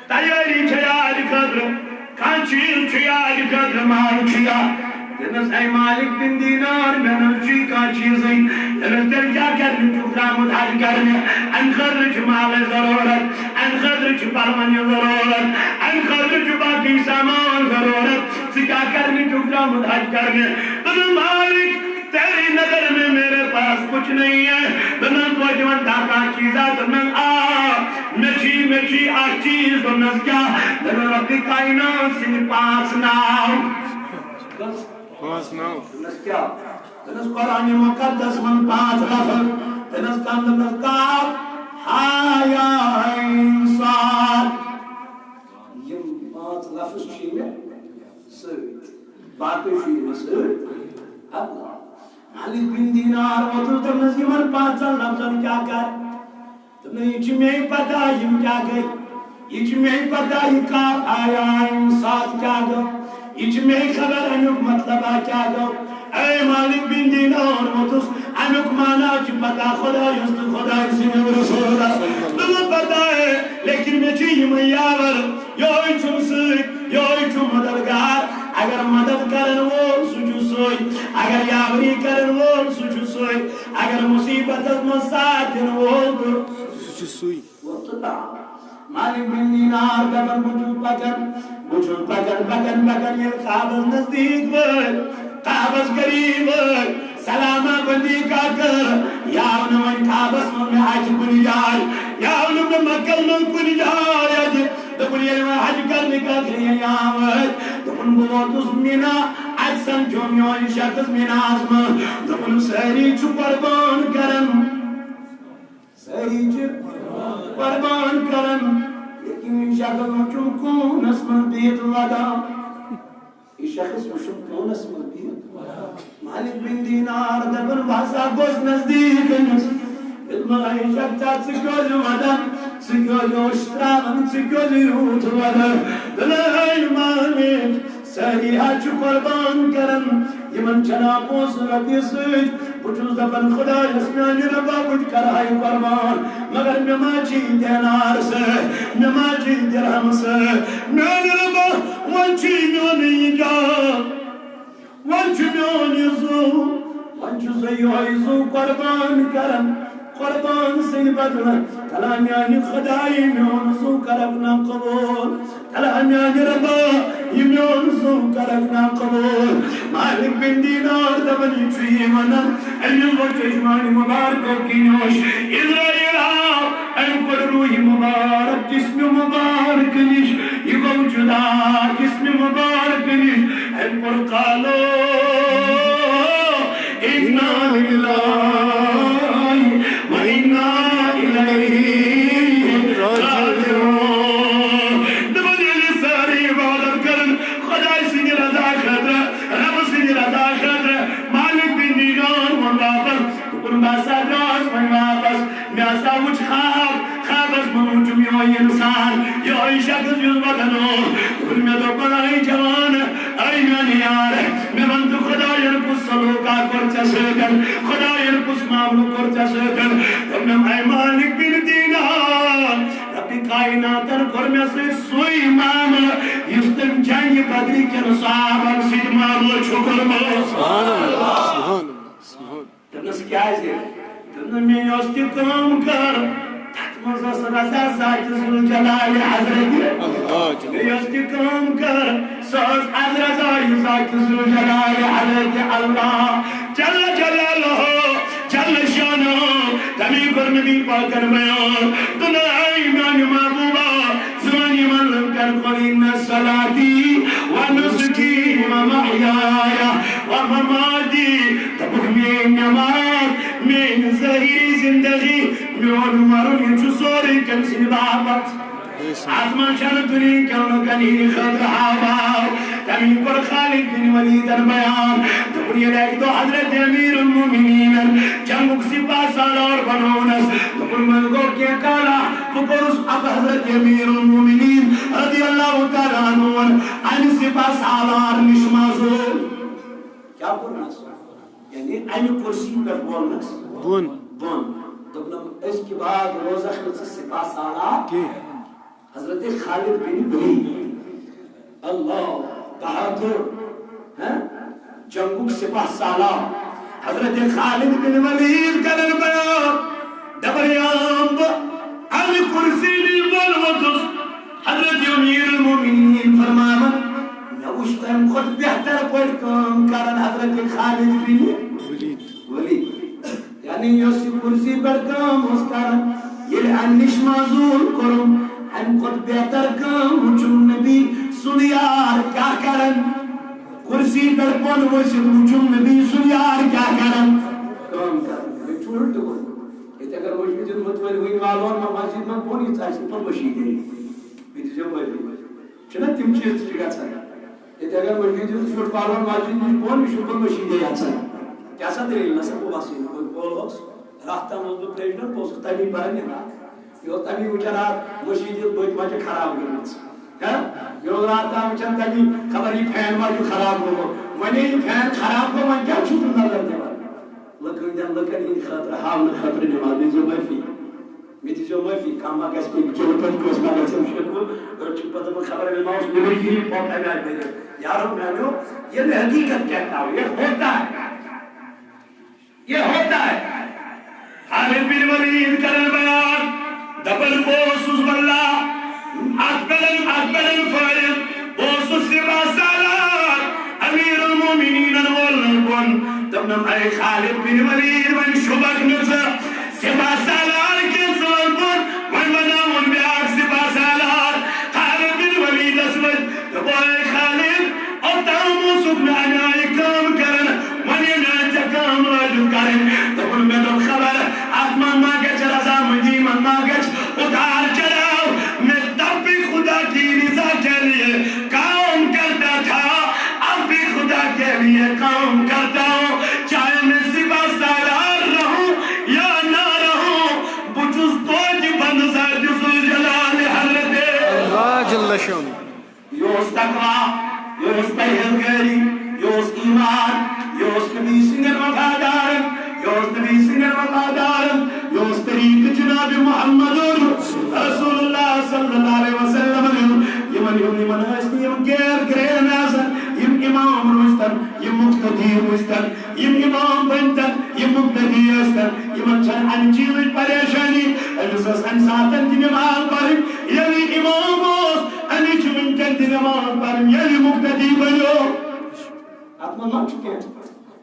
تیٲری چھےٚ یا حج خٲطرٕ؟ کانٛہہ چیٖز چھُ یا حج خٲطرٕ؟ مال چھُ یا؟ دوٚپنَس، اے مالک بن دینار، مےٚ نہ حظ چھُے کانٛہہ چیٖزٕے۔ دوٚپنَس، تیٚلہِ کیٛاہ کرنہِ چھُکھ درٛامُت حج کرنہِ؟ اَمہِ خٲطرٕ چھُ مالٕچ ضروٗرت، اَمہِ خٲطرٕ چھُ پلونٕچ ضروٗرت، اَمہِ خٲطرٕ چھُ باقٕے سامان ضروٗرت۔ ژٕ کیٛاہ کرنہِ چھُکھ درٛامُت حج کرنہِ؟ دوٚپنَس، مالک، تیری نظر میں میرے پاس کچھ نہیں ہے۔ دوٚپنَس، توتہِ وَن تہٕ کانٛہہ چیٖزا؟ دوٚپنَس، آ، مےٚ چھُ، مےٚ چھُ اکھ چیٖز۔ دوٚپنَس، کیٛاہ؟ دوٚپنَس، رۄبِ کائنات سٕنٛدۍ پانٛژھ ناو۔ کٔژ؟ پانٛژھ ناو۔ دوٚپنَس، کیٛاہ؟ دوٚپنَس، قرآنِ مُقدس منٛز پانٛژھ لفظ۔ دوٚپنَس، کم؟ دوٚپنَس، قاف، ہا، یا، عین، صاد۔ یِم پانٛژھ لفظ چھِ مےٚ سۭتۍ، باقٕے چھُ یہِ مےٚ سۭتۍ۔ اللہ۔ مالک بن دینار ووتُس، دوٚپنَس، یِمن پانٛژن لفظن کیٛاہ کَر؟ دوٚپنَس، یہِ چھِ مے پتہ یِم کیٛاہ گٔے، یہِ چھِ مے پتہ یہِ کاف آیا اَمہِ ساتہٕ کیٛاہ گوٚو، یہِ چھِ مے خبر اَمیُک مطلبہ کیٛاہ گوٚو۔ اے مالک بن دینار ووتُس، اَمیُک معنی چھِ پتہ خۄدایَس تہٕ خۄداے سٕنٛدِس رسوٗلَس۔ دوٚپُن، پتہ ہے، لیکن مےٚ چھِ یِمَے یاور۔ یہوے چھُم سۭتۍ، یہوے چھُم مددگار۔ اگر مدد کرن وول، سُہ چھُ سُے۔ اگر یاوری کرن وول، سُہ چھُ سُے۔ اگر مصیبتس منٛز ساتھ دِنہٕ وول، تہٕ سُہ چھُ سُے۔ ووت تہٕ تام۔ مالک بن دینار دپان، بہٕ چھُس پکان، بہٕ چھُس پکان، پکان، پکان، ییٚلہِ کعبس نزدیٖک وٲتۍ، کعبس قریب وٲتۍ، سلامہ بندی کا کر، یاو نہٕ وۄنۍ کعبس منٛز مےٚ اتھِ کُنہِ جایہِ، یاو نہٕ مےٚ مکس منٛز کُنہِ جایہِ اتھِ۔ دوٚپُن، ییٚلہِ وۄنۍ حج کرنہٕ خٲطرٕ یہِ یام وٲتۍ، دوٚپُن، بہٕ ووتُس مینا، اَتہِ سمکھیوم میون شخص میناہَس منٛز۔ دوٚپُن، سٲری چھِ قربان کران، سٲری چھِ قربان کران، لیکن یہِ شخص وٕچھُم کوٗنَس منٛز بِہِتھ وَدان۔ یہِ شخص وٕچھُم کوٗنَس منٛز بِہِتھ۔ مالک بن دینار دپان، بہٕ ہسا گوٚژھ نزدیٖک أمِس۔ دوٚپمَس، اے شخصا، ژٕ کیٛازِ وَدان؟ ژٕ کیٛازِ اوس ترٛاوان؟ ژٕ کیٛازِ یوٗت وَدان؟ دوٚپُن، اے مالک، سٲری حظ چھِ قربان کران، یِمن چھَنا پونٛسہٕ رۄپیہِ سۭتۍ۔ بہٕ چھُس دپان، خۄدایَس میٛانہِ رۄبا، بہٕ تہِ کرٕ ہا یہِ قربان، مگر مےٚ ما چھِ یہِ دینار سۭتۍ، مےٚ ما چھِ یہِ درہم سۭتۍ۔ میٛانہِ رۄبا، وۄنۍ چھُ یہِ میونُے یہِ جان۔ وۄنۍ چھُ میون یہِ زُو، وۄنۍ چھُ سُہ یِہوٚے زُو قربان کران، قربان سٕنٛدِ بدلہٕ۔ تلا میانہِ خۄدایہِ، میون زُو کرکھ نا قبوٗل، تلا میانہِ رۄبا، یہِ میون زُو کرکھ نا قبوٗل۔ مالک بن دینار دپان، یہِ چھُ یی ونان، أمۍ ووٚتھ چشمانہِ مُبارکو کِنۍ اوس۔ عزرائیل آو، أمۍ کوٚر روحِ مُبارک جسمِ مُبارک نِش، یہِ گوٚو جُدا جسمِ مُبارک نِش۔ أمۍ کوٚر، قالوا انا للہ و انا الیہ راجعون۔ دپان، ییٚلہِ سٲری عبادت کرن خۄداے سٕنٛدِ رضا خٲطرٕ، رۄبہٕ سٕنٛدِ رضا خٲطرٕ، مالک بن دینار ووٚن واپس، دوٚپُن، بہٕ ہسا درٛاس وۄنۍ واپس۔ انسان، یہوے شخص یُس وَدان اوس۔ دوٚپُن، مےٚ دوٚپ، اے جوان، اے میانہِ یار، مےٚ وَن تہٕ خۄدایَن کُس سلوکا کوٚر ژےٚ سۭتۍ؟ خۄدایَن کُس معاملہٕ کوٚر ژےٚ سۭتۍ؟ دوٚپنم، اے مالک بن دینار، ربِ کائناتن کوٚر مےٚ سۭتۍ سُے معاملہٕ، یُس تٔمۍ جنگِ بدرِ کٮ۪ن صحابن سۭتۍ معاملہٕ چھُ کوٚرمُت۔ سبحان اللہ، سبحان اللہ، سبحان۔ دوٚپنَس، کیٛازِ؟ دوٚپنَس، مےٚ یۄس تہِ کٲم کٔر، تَتھ منٛز ٲس رضا ذاتِ ذوالجلالِ حضرتِ۔ اللہ جل۔ مےٚ یۄس تہِ کٲم کٔر، سۄ ٲس از رضا ذاتِ ذوالجلالِ حضرتِ اللہ جل جلالہ۔ جل شانہ، تمی کوٚر نبی پاکن بیان، دوٚپُن، اے میانہِ محبوبہ، ژٕ وَن یِمن لُکن کُن، ان صلاتی و نسکی و محیای و مماتی، دوٚپُکھ، میٲنۍ نماز، میٲنۍ ظٲہری زندگی، میون مرُن، یہِ چھُ سورُے کٔمۍ سٕنٛدِ باپتھ۔ اتھ منٛز چھنہٕ دُنیہکٮ۪ن لُکن ہٕنٛدِ خٲطرٕ ہاو باو۔ تمی کوٚر خالد بن ولیدن بیان۔ دوٚپُن، ییٚلہِ اکہِ دۄہ حضرت امیر المومنینن جنگُک سپاہ سالار بنوونس، دوٚپُن، وۄنۍ گوٚو کینٛہہ کالا، بہٕ کوٚرُس اب حضرت امیر المومنین رضی اللہ تعالیٰ عنہ امہِ سپاہ سالار نِش معزول۔ کیٛاہ کوٚرنس؟ یعنی امہِ کرسی پٮ۪ٹھ بولنس بۄن۔ بۄن۔ دوٚپنم، أزکہِ بعد روزکھ نہٕ ژٕ سپاہ سالار کینٛہہ۔ حضرت خالد بن ولید، اللہ بہادر، ہاں؟ جنگُک سپاہ سالار۔ حضرت خالد بن ولید کرن بیان، دپان، یام بہٕ امہِ کرسی نِش بۄن ووٚتھُس، حضرت امیر المومنین فرماوان، مےٚ وُچھ تمہِ کھۄتہٕ بہتر پٲٹھۍ کٲم کران حضرت خالد بن ولید۔ یعنی یۄس یہِ کرسی پٮ۪ٹھ کٲم اوس کران، ییٚلہِ امہِ نِش معزول کوٚرُن، امہِ کھۄتہٕ بہتر کٲم وُچھُن نبی سُنٛد یار کیٛاہ کران۔ کرسی پٮ۪ٹھ بۄن ؤسِتھ وُچھُن نبی سُنٛد یار کیٛاہ کران، کٲم کران۔ ییٚتہِ چھُ الٹہٕ کوٚرمُت۔ ییٚتہِ اگر مٔشیٖد ہُنٛد مُتوٲلۍ وٕنہِ والون نہ مسجد منٛز بۄن، یہِ ژَلہِ سُہ پَتہٕ مٔشیٖدے۔ یہِ تہِ چھِ مٔشیٖد۔ چھِنہ تِم چیٖز تہِ چھِ گژھان۔ ییٚتہِ اگر مٔشیٖد ہُنٛد ژھیوٚٹ پَلو مسجد نِش بۄن، یہِ چھُ پَتہٕ مٔشیٖدے اژان۔ کیٛاہ سا دٔلیٖل؟ نہ سا گوٚو وَسٕے نہٕ۔ وۄنۍ کول اوس، راتھ تام اوسُس بہٕ پریزیڈنٹ، بہٕ اوسُس تَمی پَران نٮ۪ماز۔ یہِ اوس تَمی وٕچھان راتھ مٔشیٖد یۄس بٔتۍ ما چھِ خراب گٔمٕژ۔ ہہ؟ یہِ اوس راتھ تام وٕچھان تَمی، خبر یہِ فین ما چھُ خراب گوٚمُت۔ وۄنۍ ییٚلہِ فین خراب گوٚو، وۄنۍ کیٛاہ چھُکھ نظر دِوان؟ لُکن ہٕنٛدٮ۪ن لُکن ہٕنٛدِ خٲطرٕ ہاونہٕ خٲطرٕ نِوان، مےٚ دیٖزیو معٲفی۔ مےٚ دیٖزیو معٲفی، کانٛہہ ما گژھِ کُنہِ چِلہٕ پٮ۪ٹھ کٲنٛسہِ ما گژھٮ۪م شکوٕ، أڑۍ چھِ پتہٕ دَپان خبر مےٚ ما اوس نیٚبرۍ کِنۍ پھۄکھ اَمہِ آیہِ بٔرِتھ۔ یارو میٛانیو، ییٚلہِ مےٚ حقیٖقت کیٛاہ تھاوٕ، یہِ ہوتا ہے، یہِ ہوتا ہے۔ خالد بن ولید کرن بیان، دپن بہٕ اوسُس واللہ، اتھ پٮ۪ٹھ، اتھ پٮ۪ٹھ فٲیِد، بہٕ اوسُس سپاہ سالار، امیر المومنینن وول نہٕ بۄن۔ دوٚپنم، اے خالد بن ولید، وۄنۍ شوٗبکھ نہٕ ژٕ سپاہ سالار کینٛہہ، ژٕ وَن بۄن، وۄنۍ بناوُن بیٛاکھ سپاہ سالار۔ خالد بن ولیدس ؤتھۍ، دوٚپُن، اے خالد، اوٚتام اوسُکھ نہٕ اَمہِ آیہِ کٲم کران، وۄنۍ ییٚمہِ آیہِ ژےٚ کٲم لٲجِتھ کرٕنۍ۔ دوٚپُن، مےٚ دوٚپ خبر، اتھ منٛز ما گژھِ رضامندی، منٛز ما گژھِ اُتار چڑھاو۔ میں تب بھی خدا کی رضا کے لیے کام کرتا تھا، اب بھی خدا کے لیے کام کرتا ہوں، چاہے میں سپاہ سالار رہوں یا نہ رہوں، بہٕ چھُس توتہِ بندٕ ذاتِ ذوالجلال حضرت۔ اللہ جل شانہ۔ یہِ اوس تقویٰ، یہِ اوس پرہیزگٲری، یہِ اوس ایمان، یہِ اوس نبی سٕنٛدٮ۪ن وفادارن، یہِ اوس نبی سٕنٛدٮ۪ن وفادارن، یہِ اوس طریٖقہٕ جناب محمد رسول اللہ صلی اللہ علیہ وسلم۔ یِمن ہُنٛد، یِمن ٲسۍ نہٕ یِم غیر گرین آسان، یِم امام روٗزتن، یِم مقتدی روٗزتن، یِم امام بٔنۍتن، یِم مقتدی ٲسۍتن، یِمن چھنہٕ امہِ چیٖزٕچ پریشٲنی۔ أمِس ٲس امہِ ساتن تہِ نماز پرٕنۍ، ییٚلہِ امام اوس، أمِس چھِ وٕنکٮ۪ن تہِ نماز پرٕنۍ، ییٚلہِ مقتدی بنیو۔ اتھ منٛز ما چھُ کینٛہہ؟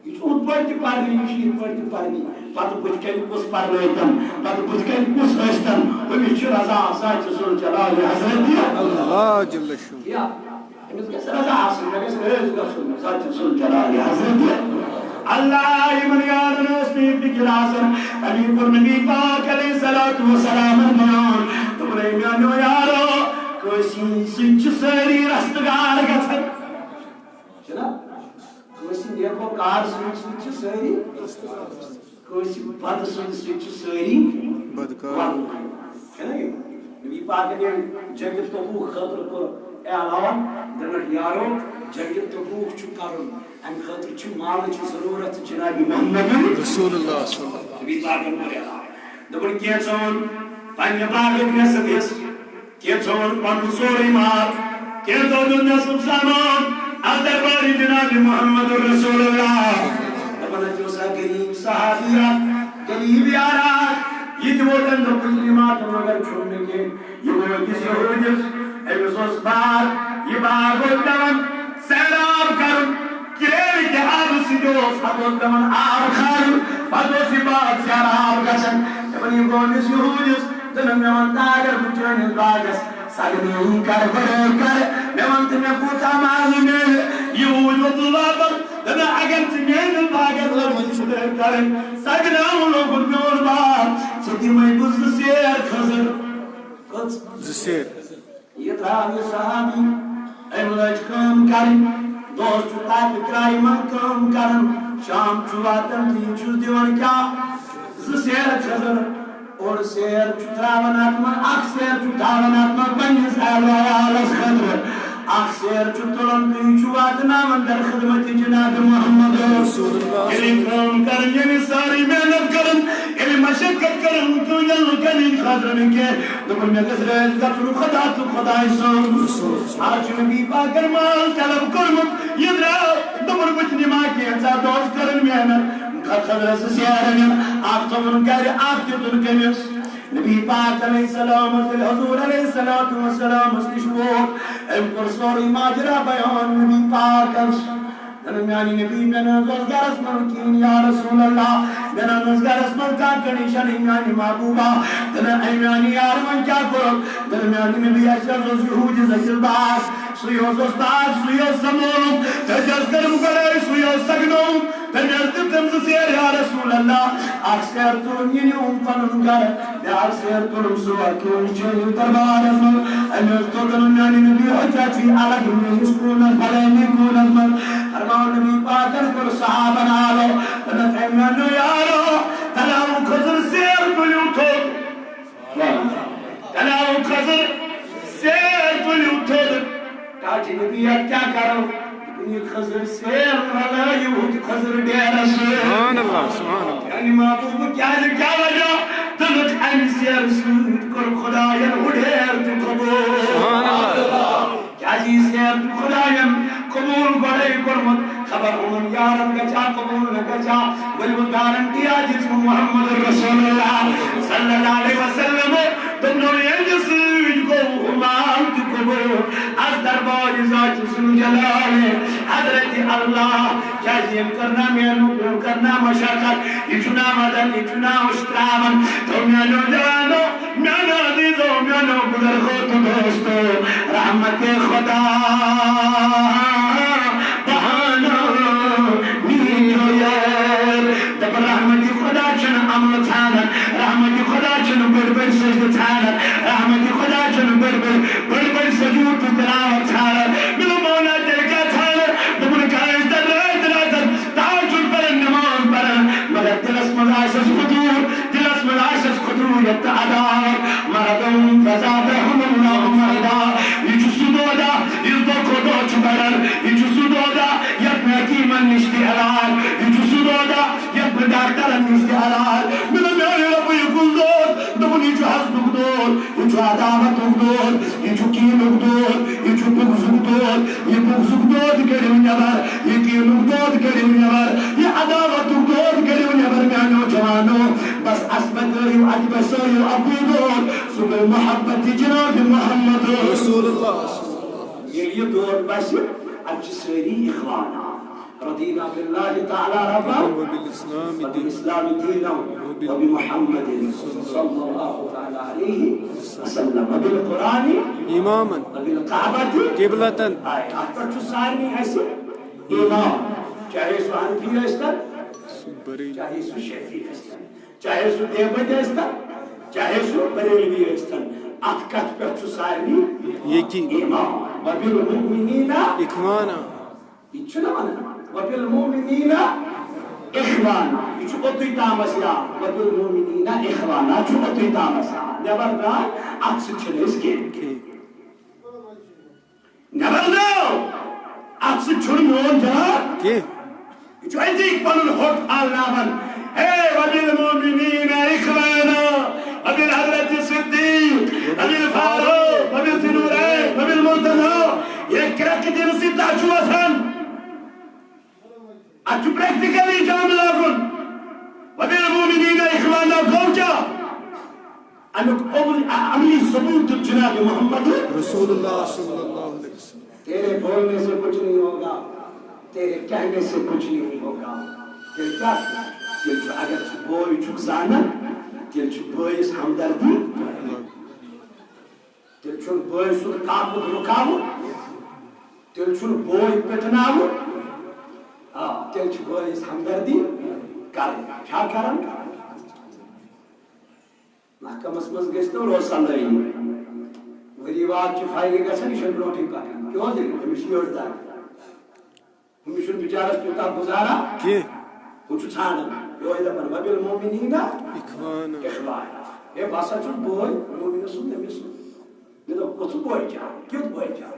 یہِ چھُ ہُتھ پٲٹھۍ تہِ پرنی، یہِ چھُ یِتھ پٲٹھۍ تہِ پرنی۔ پتہٕ بٕتھِ کنہِ کُس پرنٲوتن، پتہٕ بٕتھِ کنہِ کُس ٲسۍتن، أمِس چھِ رضا ذاتِ ذوالجلال حضرت۔ اللہ جل شانہ۔ یا أمِس گژھِ رضا آسٕنۍ، مےٚ گژھِ رٲضۍ گژھُن ذاتِ ذوالجلال حضرت۔ اللہ، یِمن یارن ٲس نہٕ یہِ فِکر آسان، تَمی کوٚر نبی پاک علیہ الصلوۃ والسلامن بیان۔ دوٚپُن، اے میٛانیو یارو، کٲنٛسہِ سۭتۍ چھِ سٲری رستہٕ گار گژھان۔ چھُنہ؟ کٲنٛسہِ نیکو کار سۭتۍ سۭتۍ چھِ سٲری، کٲنٛسہِ بدٕ سۭتۍ سۭتۍ چھِ سٲری بدکار۔ بدکار۔ چھُنہ یہِ؟ نبی پاک پاکن ییٚلہِ جنگِ تبوک خٲطرٕ کوٚر اعلان، دوٚپُکھ، یارو، جنگِ تبوک چھُ کرُن، امہِ خٲطرٕ چھِ مالٕچ ضروٗرت جناب محمد رسول اللہ صلی اللہ علیہ وسلم۔ نبی پاکن کوٚر اعلان، دوٚپُن، کینٛژھن پننہِ باغُک نصف حصہٕ، کینٛژھن پنُن سورُے مال، کینٛژھو دیُت نصف سامان، از دربارِ جناب محمد رسول اللہ۔ دپان حظ اوس اکھ غریب صحابی اکھ، غریب یار اکھ، یہِ تہِ ووت أمۍ دوٚپُن، یہِ مال تہٕ مگر چھُم نہٕ کینٛہہ۔ یہِ گوٚو أکِس یہوٗدِس، أمِس اوس باغ، یہِ باغ اوس پٮ۪وان سیراب کرُن، کرٛیلہِ کہِ آبہٕ سۭتۍ اوس، پتہٕ اوس پٮ۪وان آب کھارُن، پتہٕ اوس یہِ باغ سیراب گژھان۔ دپان، یہِ گوٚو أمِس یہوٗدِس، دوٚپُن، مےٚ وَن تہٕ اگر بہٕ چٲنِس باغس سگنٲوٕے کرٕ، گۄڈَے کرٕ، مےٚ وَن تہٕ مےٚ کوٗتاہ مال میلہِ؟ یہوٗدۍ ووٚتھُن واپس، دوٚپُن، اگر ژٕ میٲنِس باغس منٛز چھُکھ کرٕنۍ، سگناوُن لوٚگُن میون باغ، ژٕ دِمَے بہٕ زٕ سیر کھٔزٕر۔ کٔژ؟ زٕ سیر۔ یہِ درٛاو یہِ صحابی، أمۍ لٲج کٲم کرٕنۍ۔ دۄہس چھُ تاپہِ کرٛایہِ منٛز کٲم کران، شام چھُ واتان تہٕ یہِ چھُس دِوان کیٛاہ؟ زٕ سیر کھٔزٕر۔ اوٚڑ سیر چھُ ترٛاوان اَتھ منٛز، اَکھ سیر چھُ تھاوان اَتھ منٛز پننِس اہل و عیالس خٲطرٕ۔ اکھ سیر چھُ تُلان تہٕ یہِ چھُ واتناوان در خدمت جناب محمد۔ ییٚلہِ کٲم کرٕنۍ، ییٚلہِ سٲرٕے محنت کرٕنۍ، ییٚلہِ مشقت کرٕنۍ، کٲنٛسہِ لُکن ہٕنٛدِ خٲطرٕ نہٕ کینٛہہ۔ دوٚپُن، مےٚ گژھِ رٲژ گژھُن خدا تہٕ خداے سُنٛد۔ آز چھُ نبی پاکن مال طلب کوٚرمُت، یہِ درٛاو۔ دوٚپُن، بہٕ تہِ نِمہٕ ہا کینٛژھا، دۄہس کٔرٕن محنت، خدرس سیر نِم۔ اکھ تھوٚوُن گرِ، اکھ دیُتُن کٔمِس؟ نبی پاک علیہ السلام، ییٚلہِ حضور علیہ الصلوۃ والسلامس نِش ووت، أمۍ کوٚر سورُے ماجرا بیان نبی پاکس۔ دَپان، میانہِ نبی، مےٚ نہٕ حظ اوس گرس منٛز کِہیٖنۍ، یا رسول اللہ، مےٚ نہٕ حظ اوس گرس منٛز کانٛہہ کنڈیشنٕے، میانہِ محبوبہ۔ دَپان، اے میانہِ یار، وۄنۍ کیٛاہ کوٚرُکھ؟ دَپان، میانہِ نبی، اَسہِ حظ اوس یہوٗدی ذٔلیل باغ، سُے حظ اوس باغ، سُے اوس سنبھولُن، تٔمۍ حظ کٔرٕم گۄڈَے، سُے اوس سگنووُم، تٔمۍ حظ دیُت تٔمۍ زٕ سیر، یا رسول اللہ، اکھ سیر تُلُن، یہِ نیوٗم پنُن گرٕ۔ بیٛاکھ سیر کوٚرُم سُہ وَتُن چٲنِس دربارَس منٛز۔ أمۍ اوس توٚتَن میٛانہِ نبی حجتی الگ میٛٲنِس کوٗنَس، بَلٲنی کوٗنَس منٛز۔ فرماو نبی پاکَن کوٚر صحابَن حالو۔ دوٚپنَکھ، "اے میٛانیو یارو، تَلہٕ ہاو کھٔزٕر سیر تُلِو تھوٚد۔ تَلہٕ ہاو کھٔزٕر سیر تُلِو تھوٚد۔" ٹاٹھہِ نبی، اَتھ کیٛاہ کَرو؟ دوٚپُن، یہِ کھٔزٕر سیر رَلٲیِو ہُتہِ کھٔزٕر ڈیرَس سۭتۍ۔ سبحان اللہ، سبحان اللہ۔ یعنی محبوب کیٛازِ، کیٛاہ وجہ؟ دوٚپُکھ، اَمہِ سیرٕ سۭتۍ کوٚر خدایَن ہُہ ڈیر تہِ قبوٗل۔ سبحان اللہ۔ کیٛازِ یہِ سیر تہِ خدایَن قبوٗل گۄڈَے کوٚرمُت، خبر یِمَن یارَن گژھِ ہا قبوٗل نہ گژھِ ہا۔ ؤلِو گارنٹی آ دِژ محمد رسول اللہ صلی اللہ علیہ وسلم۔ دوٚپنو، ییٚمہِ سۭتۍ گوٚو ہُہ مال تہِ قبوٗل۔ از دربارِ ذاتِ ذوالجلال حضرت اللہ، کیٛازِ ییٚمۍ کٔر نا محنت، ییٚمۍ کٔر نا مشقت، یہِ چھُ نا وَدان، یہِ چھُ نا وُشتراوان۔ تو میٛانیو جوانو، میٛانیو عزیزو، میٛانیو بُزرگو تہٕ دوستو، رحمتِ خدا بہانو میٛانیو یار۔ دَپان، رحمتِ خدا چھُنہٕ عملہٕ ژھانڈان، رحمتِ خدا چھُنہٕ بٔڑۍ بٔڑۍ سجدٕ ژھانڈان، رحمتِ خدا چھُنہٕ بٔڑۍ بٔڑۍ، بٔڑۍ بٔڑۍ سجود تہٕ تلاوت ژھانڈان۔ مےٚ دوٚپ، مولا، تیٚلہِ کیٛاہ ژھانڈان؟ دوٚپُن، کٲنٛسہِ تہِ رٲتۍ راتس تہجد پران، نماز پران، مگر دِلس منٛز آسٮ۪س فطور، دِلس منٛز آسٮ۪س خطوٗیت تہٕ عداوت۔ مرض فزادهم الله مرضا۔ یہِ چھُ سُہ دود، یُس دۄہ کھۄتہٕ دۄہ چھُ بڑان۔ یہِ چھُ سُہ دود، یتھ نہٕ حکیٖمن نِش تہِ علاج۔ یہِ چھُ سُہ دود، یتھ نہٕ ڈاکٹرن نِش تہِ علاج۔ مےٚ دوٚپ، میانہِ رۄبہٕ، یہِ کُس دود؟ دوٚپُن، یہِ چھُ حسدُک دود، یہِ چھُ عداوتُک دود، یہِ چھُ کیٖنُک دود، یہِ چھُ بغضُک دود۔ یہِ بغضُک دود کٔڑِو نٮ۪بر، یہِ کیٖنُک دود کٔڑِو نٮ۪بر، یہِ عداوتُک دود کٔڑِو نٮ۪بر، میانیو جوانو۔ بس اَسہِ بچٲیِو، اَتہِ بسٲیِو اَکُے دود، سُہ گوٚو محبت جناب محمد رسول اللہ۔ ییٚلہِ یہِ دود بسہِ، اَتہِ چھِ سٲری اخوان۔ رضینا باللہ تعالی ربا، وبالاسلام دینا، وبمحمد صلی اللہ تعالی علیہ وسلم، وبالقرآن اماما، وبالکعبۃ قبلۃ۔ آے، اَتھ پٮ۪ٹھ چھُ سارنٕے اَسہِ ایمان، چاہے سُہ حنفی ٲسۍ تن، چاہے سُہ شافعی ٲسۍ تن، چاہے سُہ دیوبندی ٲسۍ تن، چاہے سُہ بریلوی ٲسۍ تن، اَتھ کَتھ پٮ۪ٹھ چھُ سارنٕے یقین۔ ایمان۔ وبالمؤمنین اخوانا۔ یہِ چھُنہ وَنان، وبالمؤمنین۔ اخوانا، یہِ چھُ اوٚتُے تامَس یاد، وبالمؤمنین اخوانا چھُ اوٚتُے تامَس یاد۔ نٮ۪بر درٛاے، اَتھ سۭتۍ چھِنہٕ أسۍ کینٛہہ۔ نٮ۪بر درٛاو، اَتھ سۭتۍ چھُنہٕ میون جناب کینٛہہ۔ یہِ چھُ أتی پَنُن ہوٚٹ پھالناوان۔ اے وبالمؤمنین اخوانا، وبالحضرت صدیق، وبالفاروق، وبالذی نورین، وبالمرتضی۔ یہِ کرٛٮ۪کھ دِنہٕ سۭتۍ تۄہہِ چھُ وَسان۔ اتھ چھُ پریکٹیکلی جان لاگُن۔ وبالمؤمنین اخوانا گوٚو کیٛاہ؟ امیُک اول عملی ثبوت دیُت جناب محمد۔ رسول اللہ صلی اللہ علیہ وسلم۔ تیرے بولنے سے کچھ نہیں ہوگا، تیرے کہنے سے کچھ نہیں ہوگا۔ تیٚلہِ کیٛاہ چھُ؟ تیٚلہِ چھُ، اگر ژٕ بوے چھُکھ زانان، تیٚلہِ چھُ بٲیِس ہمدردی۔ تیٚلہِ چھُنہٕ بٲے سُنٛد کاکُد رُکاوُن، تیٚلہِ چھُنہٕ بوے پِتناوُن، آ، تیٚلہِ چھُ بٲیِس ہمدردی کرٕنۍ۔ چھا کران؟ محکمس منٛز گژھِ نہٕ روزان لٲنی۔ ؤری واد چھِ فایلہِ گژھان، یہِ چھُنہٕ برونٛٹھٕے پکان۔ کیوں دِنہٕ؟ أمِس چھِ یٔڈ دگ۔ ہُمِس چھُنہٕ بِچارَس تیوٗتاہ گُزارا کینٛہہ۔ ہُہ چھُ ژھانڈان۔ یِہوٚے دَپان، "وبالمؤمنین اخوانا۔ اخوانا۔" ہے، بہٕ ہسا چھُس بوے، مومنہٕ سُنٛد، تٔمِس سُنٛد۔ مےٚ دوٚپ، "کُس بوے چھا؟ کیُتھ بوے چھا؟"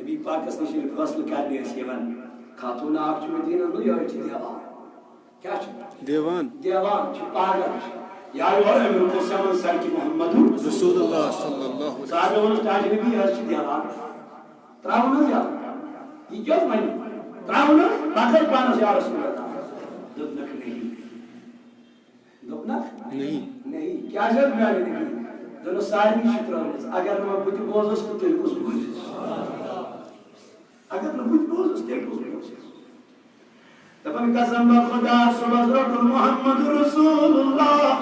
نبی پاکَس نِش ییٚلہِ فٲصلہٕ کرنہِ ٲسۍ یِوان، خاتوٗن اکھ چھُ مدیٖنَس منٛز، یِہوٚے چھِ دیوان۔ کیٛاہ چھِ؟ دیوان۔ دیوان چھِ، پاگل چھِ۔ یا یورٕ أمیٖر قُسَمَن سَرکہِ محمد رسول اللہ صلی اللہ علیہ وسلم۔ صحابہ ووٚنُس، "ٹاٹہِ نبی، یہِ حظ چھِ دیوان۔" ترٛاوُن حظ یَلہٕ۔ یہِ کیٛاہ حظ وَنہِ؟ ترٛاوُن حظ؟ پَتہٕ حظ پانَس یا رسول اللہ۔ دوٚپنَکھ، "نہیں۔" دوٚپنَکھ، "نہیں۔" نہیں۔ کیٛازِ حظ میٛانہِ نبی؟ دوٚپنَس، "سارنٕے چھِ ترٛٲومٕژ۔ اگر نہٕ وۄنۍ بہٕ تہِ بوزُس تہٕ تیٚلہِ کُس بوزِ؟ اگر نہٕ بہٕ تہِ بوزُس، تیٚلہِ کُس بوزِ؟" دَپان، قسم بخدا صُبحس رَٹُن محمد رسول اللہ۔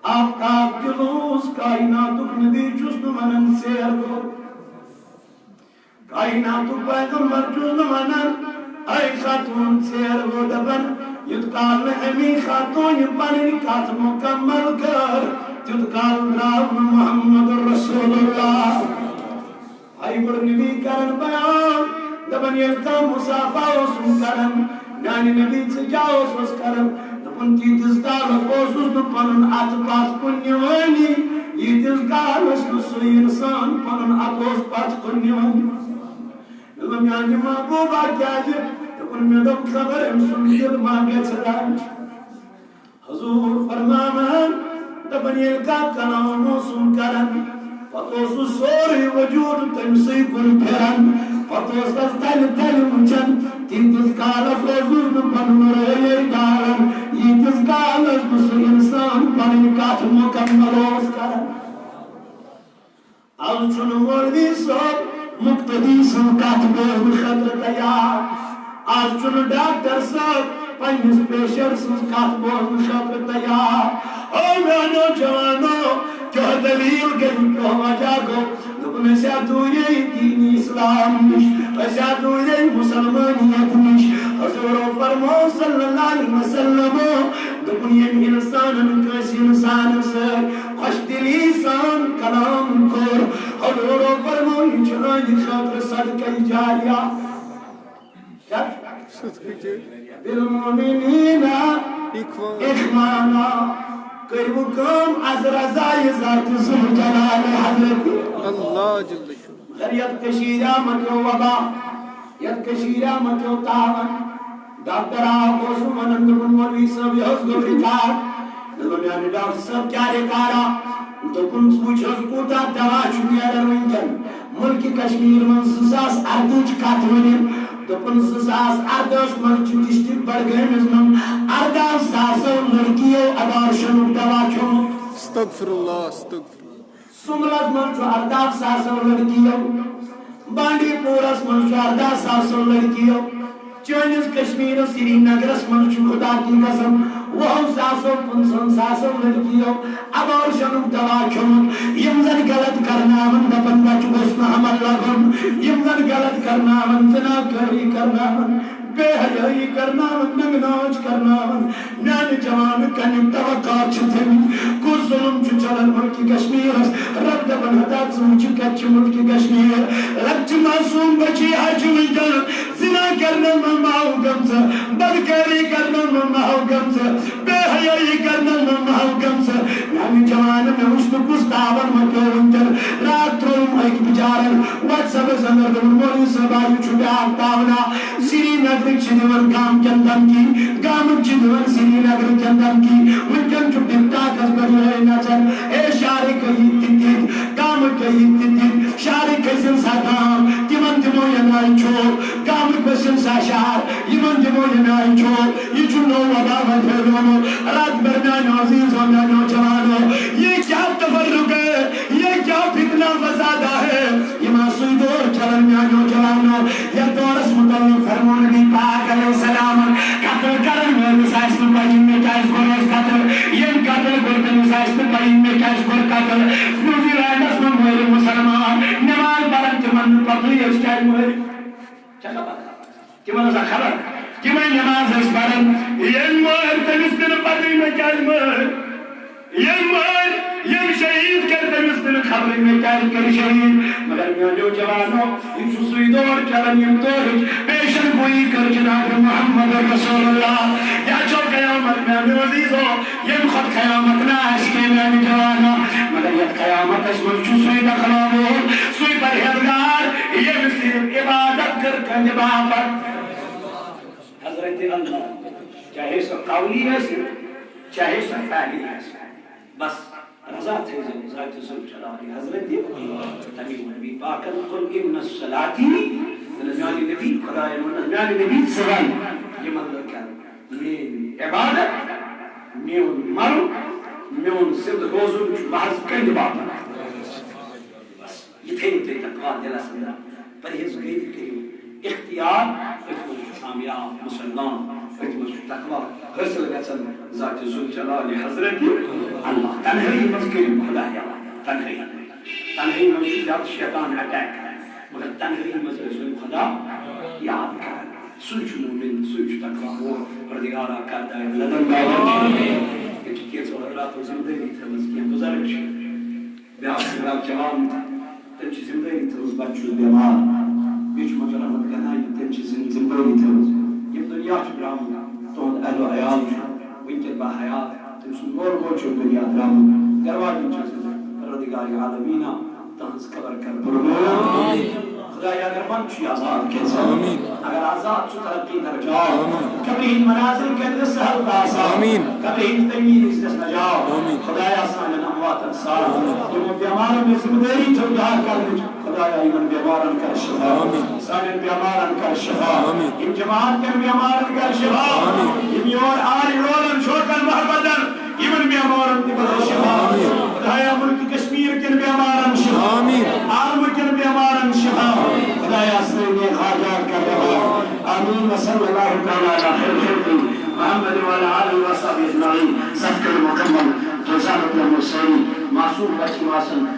آفتاب تہِ لوٗس، کائناتُک نبی چھُس نہٕ وَنان ژیر گوٚو۔ کائناتُک پیغمبر چھُس نہٕ وَنان، اے خاتوٗن ژیر گوٚو۔ دَپان، یُتھ کال نہٕ اَمی خاتوٗنہِ پَنٕنۍ کَتھ مُکمل کٔر، تیُتھ کال درٛاو نہٕ محمد رسول اللہ۔ ہاے گوٚو نبی کران بیان، دپان ییٚلہِ کانٛہہ مصافہ اوسُم کران، میانہِ نبی ژٕ کیٛاہ اوسُس کران؟ دوٚپُن تیٖتِس کالس اوسُس نہٕ پنُن اتھٕ پتھ کُن نِوٲنی، ییٖتِس کالس نہٕ سُہ انسان پنُن اتھٕ اوس پتھ کُن نِوان۔ مےٚ دوٚپ میانہِ محبوبہ کیٛازِ؟ دوٚپُن مےٚ دوٚپ خبر أمۍ سُنٛد دِل ما گژھِ راضی۔ حضور فرماوان، دپان ییٚلہِ کانٛہہ کلام اوسُم کران، پتہٕ اوس سُہ سورُے وجوٗد تٔمۍ سٕے کُن پھِران، پتہٕ اوس تس تلہِ تلہِ وٕچھان، تیٖتِس کالس اوسُس نہٕ پنُن رویے ڈالان، ییٖتِس کالس نہٕ سُہ انسان پنٕنۍ کتھ مکمل اوس کران۔ از چھُنہٕ مولوی صٲب مقتدی سٕنٛز کتھ بوزنہٕ خٲطرٕ تیار۔ از چھُنہٕ ڈاکٹر صٲب پننِس پیشنٹ سٕنٛز کتھ بوزنہٕ خٲطرٕ تیار۔ او میانیو جوانو، کیٛاہ دلیل گٔے، کیٛاہ وجہ گوٚو؟ دوٚپُن، أسۍ ہا دوٗرے دین اسلام نِش، أسۍ ہا دوٗرے مسلمانیت نِش۔ حضورو فرموو صلی اللہ علیہ وسلم، دوٚپُن، ییٚمۍ انسانن کٲنٛسہِ انسانس سۭتۍ خۄش دلی سان کلام کوٚر، حضورو فرموو، یہِ چھُ أہنٛدِ خٲطرٕ صدقہ جاریہ۔ کیٛاہ؟ بالمؤمنین اخوانا۔ کٔرِو کٲم، از رضا یہِ ذات ذوالجلال حضرت۔ اللہ جل شانہ۔ مگر یتھ کٔشیٖرِ آمد یو وبا، یتھ کٔشیٖرِ آمد یو تاون۔ ڈاکٹر آو، اوسُم ونان، دوٚپُن، مولوی صٲب، یہِ حظ گوٚو ریکارڈ۔ دوٚپُن، میانہِ ڈاکٹر صٲب، کیٛاہ ریکارڈا؟ دوٚپُن، ژٕ وٕچھ حظ، کوٗتاہ دوا چھُ نیران وٕنکٮ۪ن۔ مُلکہِ کشمیٖر منٛز زٕ ساس اردہٕچ کتھ ؤنِتھ۔ دوٚپُن، زٕ ساس اردہس منٛز چھِ ڈسٹرکٹ بڈگٲمِس منٛز ارداہ ساسو لڑکیو ابارشنُک دوا کھیوٚمُت۔ استغفر اللہ، استغفر اللہ۔ سُملس منٛز چھُ ارداہ ساسو لڑکیو، بانڈی پورس منٛز چھُ ارداہ ساسو لڑکیو، چٲنِس کشمیرس سری نگرس منٛز چھُ خدا کی قسم وُہو ساسو پٕنٛژٕہن ساسو لڑکیو ابارشنُک دوا کھیوٚمُت۔ یِم زن غلط کرناون، دپان بچہِ گوٚژھ نہٕ حمل لگُن، یِم زن غلط کرناون، زناکٲری کرناون، بے حیٲیی کرناون، ننٛگہٕ ناچ کرناون۔ میانہِ جوانہٕ کنہِ توقعات چھِ تھٲومٕتۍ۔ کُس ظُلُم چھُ چلان مُلکہِ کشمیٖرس؟ رب دپان ہتا ژٕ وٕچھِ کتہِ چھِ مُلکہِ کشمیٖر؟ لۄکچہِ معصوٗم بچی حج وٕنکیٚن زنا کرنس منٛز محو گٔمژٕ، بدکٲری کرنس منٛز محو گٔمژٕ، بے حیٲیی کرنس منٛز محو گٔمژٕ۔ میانہِ جوانہٕ، مےٚ وٕچھ نہٕ کُس تاون مۄکلیو وٕنکٮ۪ن۔ راتھ ترٛووُم أکۍ بِچارن WhatsApp-س اندر، دوٚپُن، "مولوی صٲبا، یہِ چھُ بیٛاکھ تاونا۔ سرینگرٕکۍ چھِ دِوان گامہٕ کٮ۪ن دھمکی، گامٕکۍ چھِ دِوان سرینگرٕکۍ کٮ۪ن دھمکی۔ وٕنکٮ۪ن چھُ TikTok-س پٮ۪ٹھ یِہوٚے نژان، اے شہرٕکۍ گٔیی تِتھۍ تِتھۍ، گامٕکۍ گٔیی تِتھۍ تِتھۍ، شہرٕکۍ کھٔسِن سا گام، تِمن دِمو یہِ نایہِ چھوپ، گامٕکۍ ؤسِن سا شہر، یِمن دِمو یہِ نایہِ چھوپ۔" یہِ چھُ نوٚو وبا وۄنۍ پھٔہلیومُت۔ راتھ پٮ۪ٹھ میانیو عزیزو، میانیو جوانو، یہِ کیٛاہ تفرق ہے؟ یہِ کیٛاہ فتنہ فسادہ ہے؟ یہِ ما سُے دور چلان میانیو جوانو؟ یتھ دورس متعلق فرموو نبی پاک علیہ السلامن، قتل کرن وٲلِس آسہِ نہٕ پَیی مےٚ کیٛازِ کوٚرُس قتل، ییٚمۍ قتل کوٚر تٔمِس آسہِ نہٕ پَیی مےٚ کیٛازِ کوٚر قتل۔ نیوزی لینڈس منٛز مٲرۍ مُسلمان، نماز پران تِمن نہٕ پتہٕے أسۍ کیٛازِ مٲرۍ۔ چھےٚ خبر؟ تِمن ٲسا خبر؟ تِمے نماز ٲسۍ پران، ییٚمۍ مٲرۍ تٔمِس تہِ نہٕ پتہٕے مےٚ کیٛازِ مٲرۍ۔ ییٚمۍ مٲرۍ، ییٚمۍ شہیٖد کٔرۍ تٔمِس تہِ نہٕ خبرٕے مےٚ کیٛازِ کٔرۍ شہیٖد۔ مگر میٛانیو جوانو، یہِ چھُ سُے دور چلان، ییٚمہِ دورٕچ پیشن گویی کٔر جناب محمد رسول اللہ۔ یا چھو قیامت میٛانیو عزیزو، ییٚمہِ کھۄتہٕ قیامت نہ آسہِ کینٛہہ میٛانہِ جوانو۔ مگر یتھ قیامتس منٛز چھُ سُے تقویٰ وول، سُے پرہیزگار، ییٚمۍ صرف عبادت کٔر کٕہٕنٛدِ باپتھ۔ حضرت اللہ، چاہے سۄ قولی آسہِ، چاہے سۄ فعلی آسہِ، بس رضا تھٲیزیو ذات ذوالجلال حضرت۔ تمی نبی پاکن کوٚر ان صلاتی، میانہِ نبی خدایَن ووٚن، میانہِ نبی ژٕ وَن یِمن لُکن، میٲنۍ عبادت، میون مرُن، میون زِندٕ روزُن چھُ محض کٕہٕنٛدِ باپتھ۔ بس۔ یہِ تھٲیِو تُہۍ تقویٰ دِلس اندر۔ پرہیزگٲری کٔرِو اختیار۔ أتھۍ منٛز چھُ کامیاب مُسلمان، أتھۍ منٛز چھُ تقویٰ حٲصِل گژھان ذاتِ ذوالجلالِ حضرتِ اللہ۔ تنہٲیی منٛز کٔرِو خدا یاد، تنہٲیی۔ تنہٲیی منٛز چھُ زیادٕ شیطان attack کران، مگر تنہٲیی منٛز ٲسۍ وۄنۍ خدا یاد کران۔ سُے چھُ مومن، سُے چھُ تقویٰ وول۔ پروردگارا، کر دایہِ لدن دایہِ۔ أکہِ کینٛژھو حضراتو ذمہٕ دٲری تھٲومٕژ، کینٛہہ بُزرگ چھِ۔ بیٛاکھ چھُ بیٛاکھ جوان، تٔمۍ چھِ ذمہٕ دٲری تھٲومٕژ، بَچہٕ چھُس بٮ۪مار۔ بیٚیہِ چھُ مۄکرم گناہی، تٔمۍ چھِ ذمہٕ، ذمہٕ دٲری تھٲومٕژ۔ ییٚمہِ دُنیا چھُ درٛامُت، تُہُنٛد اہل و عیال چھُ وٕنکٮ۪ن باحیات، تٔمۍ سُنٛد مول موج چھُ دُنیا درٛامُت، گرٕ واجٮ۪ن چھِ ذمہٕ۔ پروردگار عالمیٖنا، تُہٕنٛز قبر کر پُرنور۔ خدایا، اگر من چھُ آزاد کٔرۍ زِ۔ آمین۔ اگر آزاد چھُ ترقی درجات۔ آمین۔ قبرِ ہٕنٛدۍ منازل کٔرۍ زِ سہل تہٕ آسان۔ آمین۔ قبرِ ہٕنٛدۍ تنگی نِش دِس نجات۔ آمین۔ خدایا، سانٮ۪ن امواتن ساتھ۔ آمین۔ یِمو بٮ۪مارن یہِ ذمہٕ دٲری تھٲو دعا کرنٕچ۔ خدایا، یِمن بٮ۪مارن کر شفا۔ آمین۔ سانٮ۪ن بٮ۪مارن کر شفا۔ آمین۔ یِم جماعت کٮ۪ن بٮ۪مارن کر شفا۔ آمین۔ یِم یور آے لولن چھوٹن محبتن، یِمن بٮ۪مارن تہِ بدل شفا۔ آمین۔ خدایا، مُلکہِ کشمیر کٮ۪ن بٮ۪مارن شفا۔ آمین۔ عالمہٕ کٮ۪ن بٮ۪مارن شفا۔ خدایا، سٲنۍ نیک حاجات کر روا۔ آمین۔ وصلی اللہ تعالی علی خیر خلقہ محمد وعلی آلہ وصحبہ اجمعین۔ صف کٔرِو مکمل۔ جزاک اللہ سٲری معصوم بچہٕ یِم آسن۔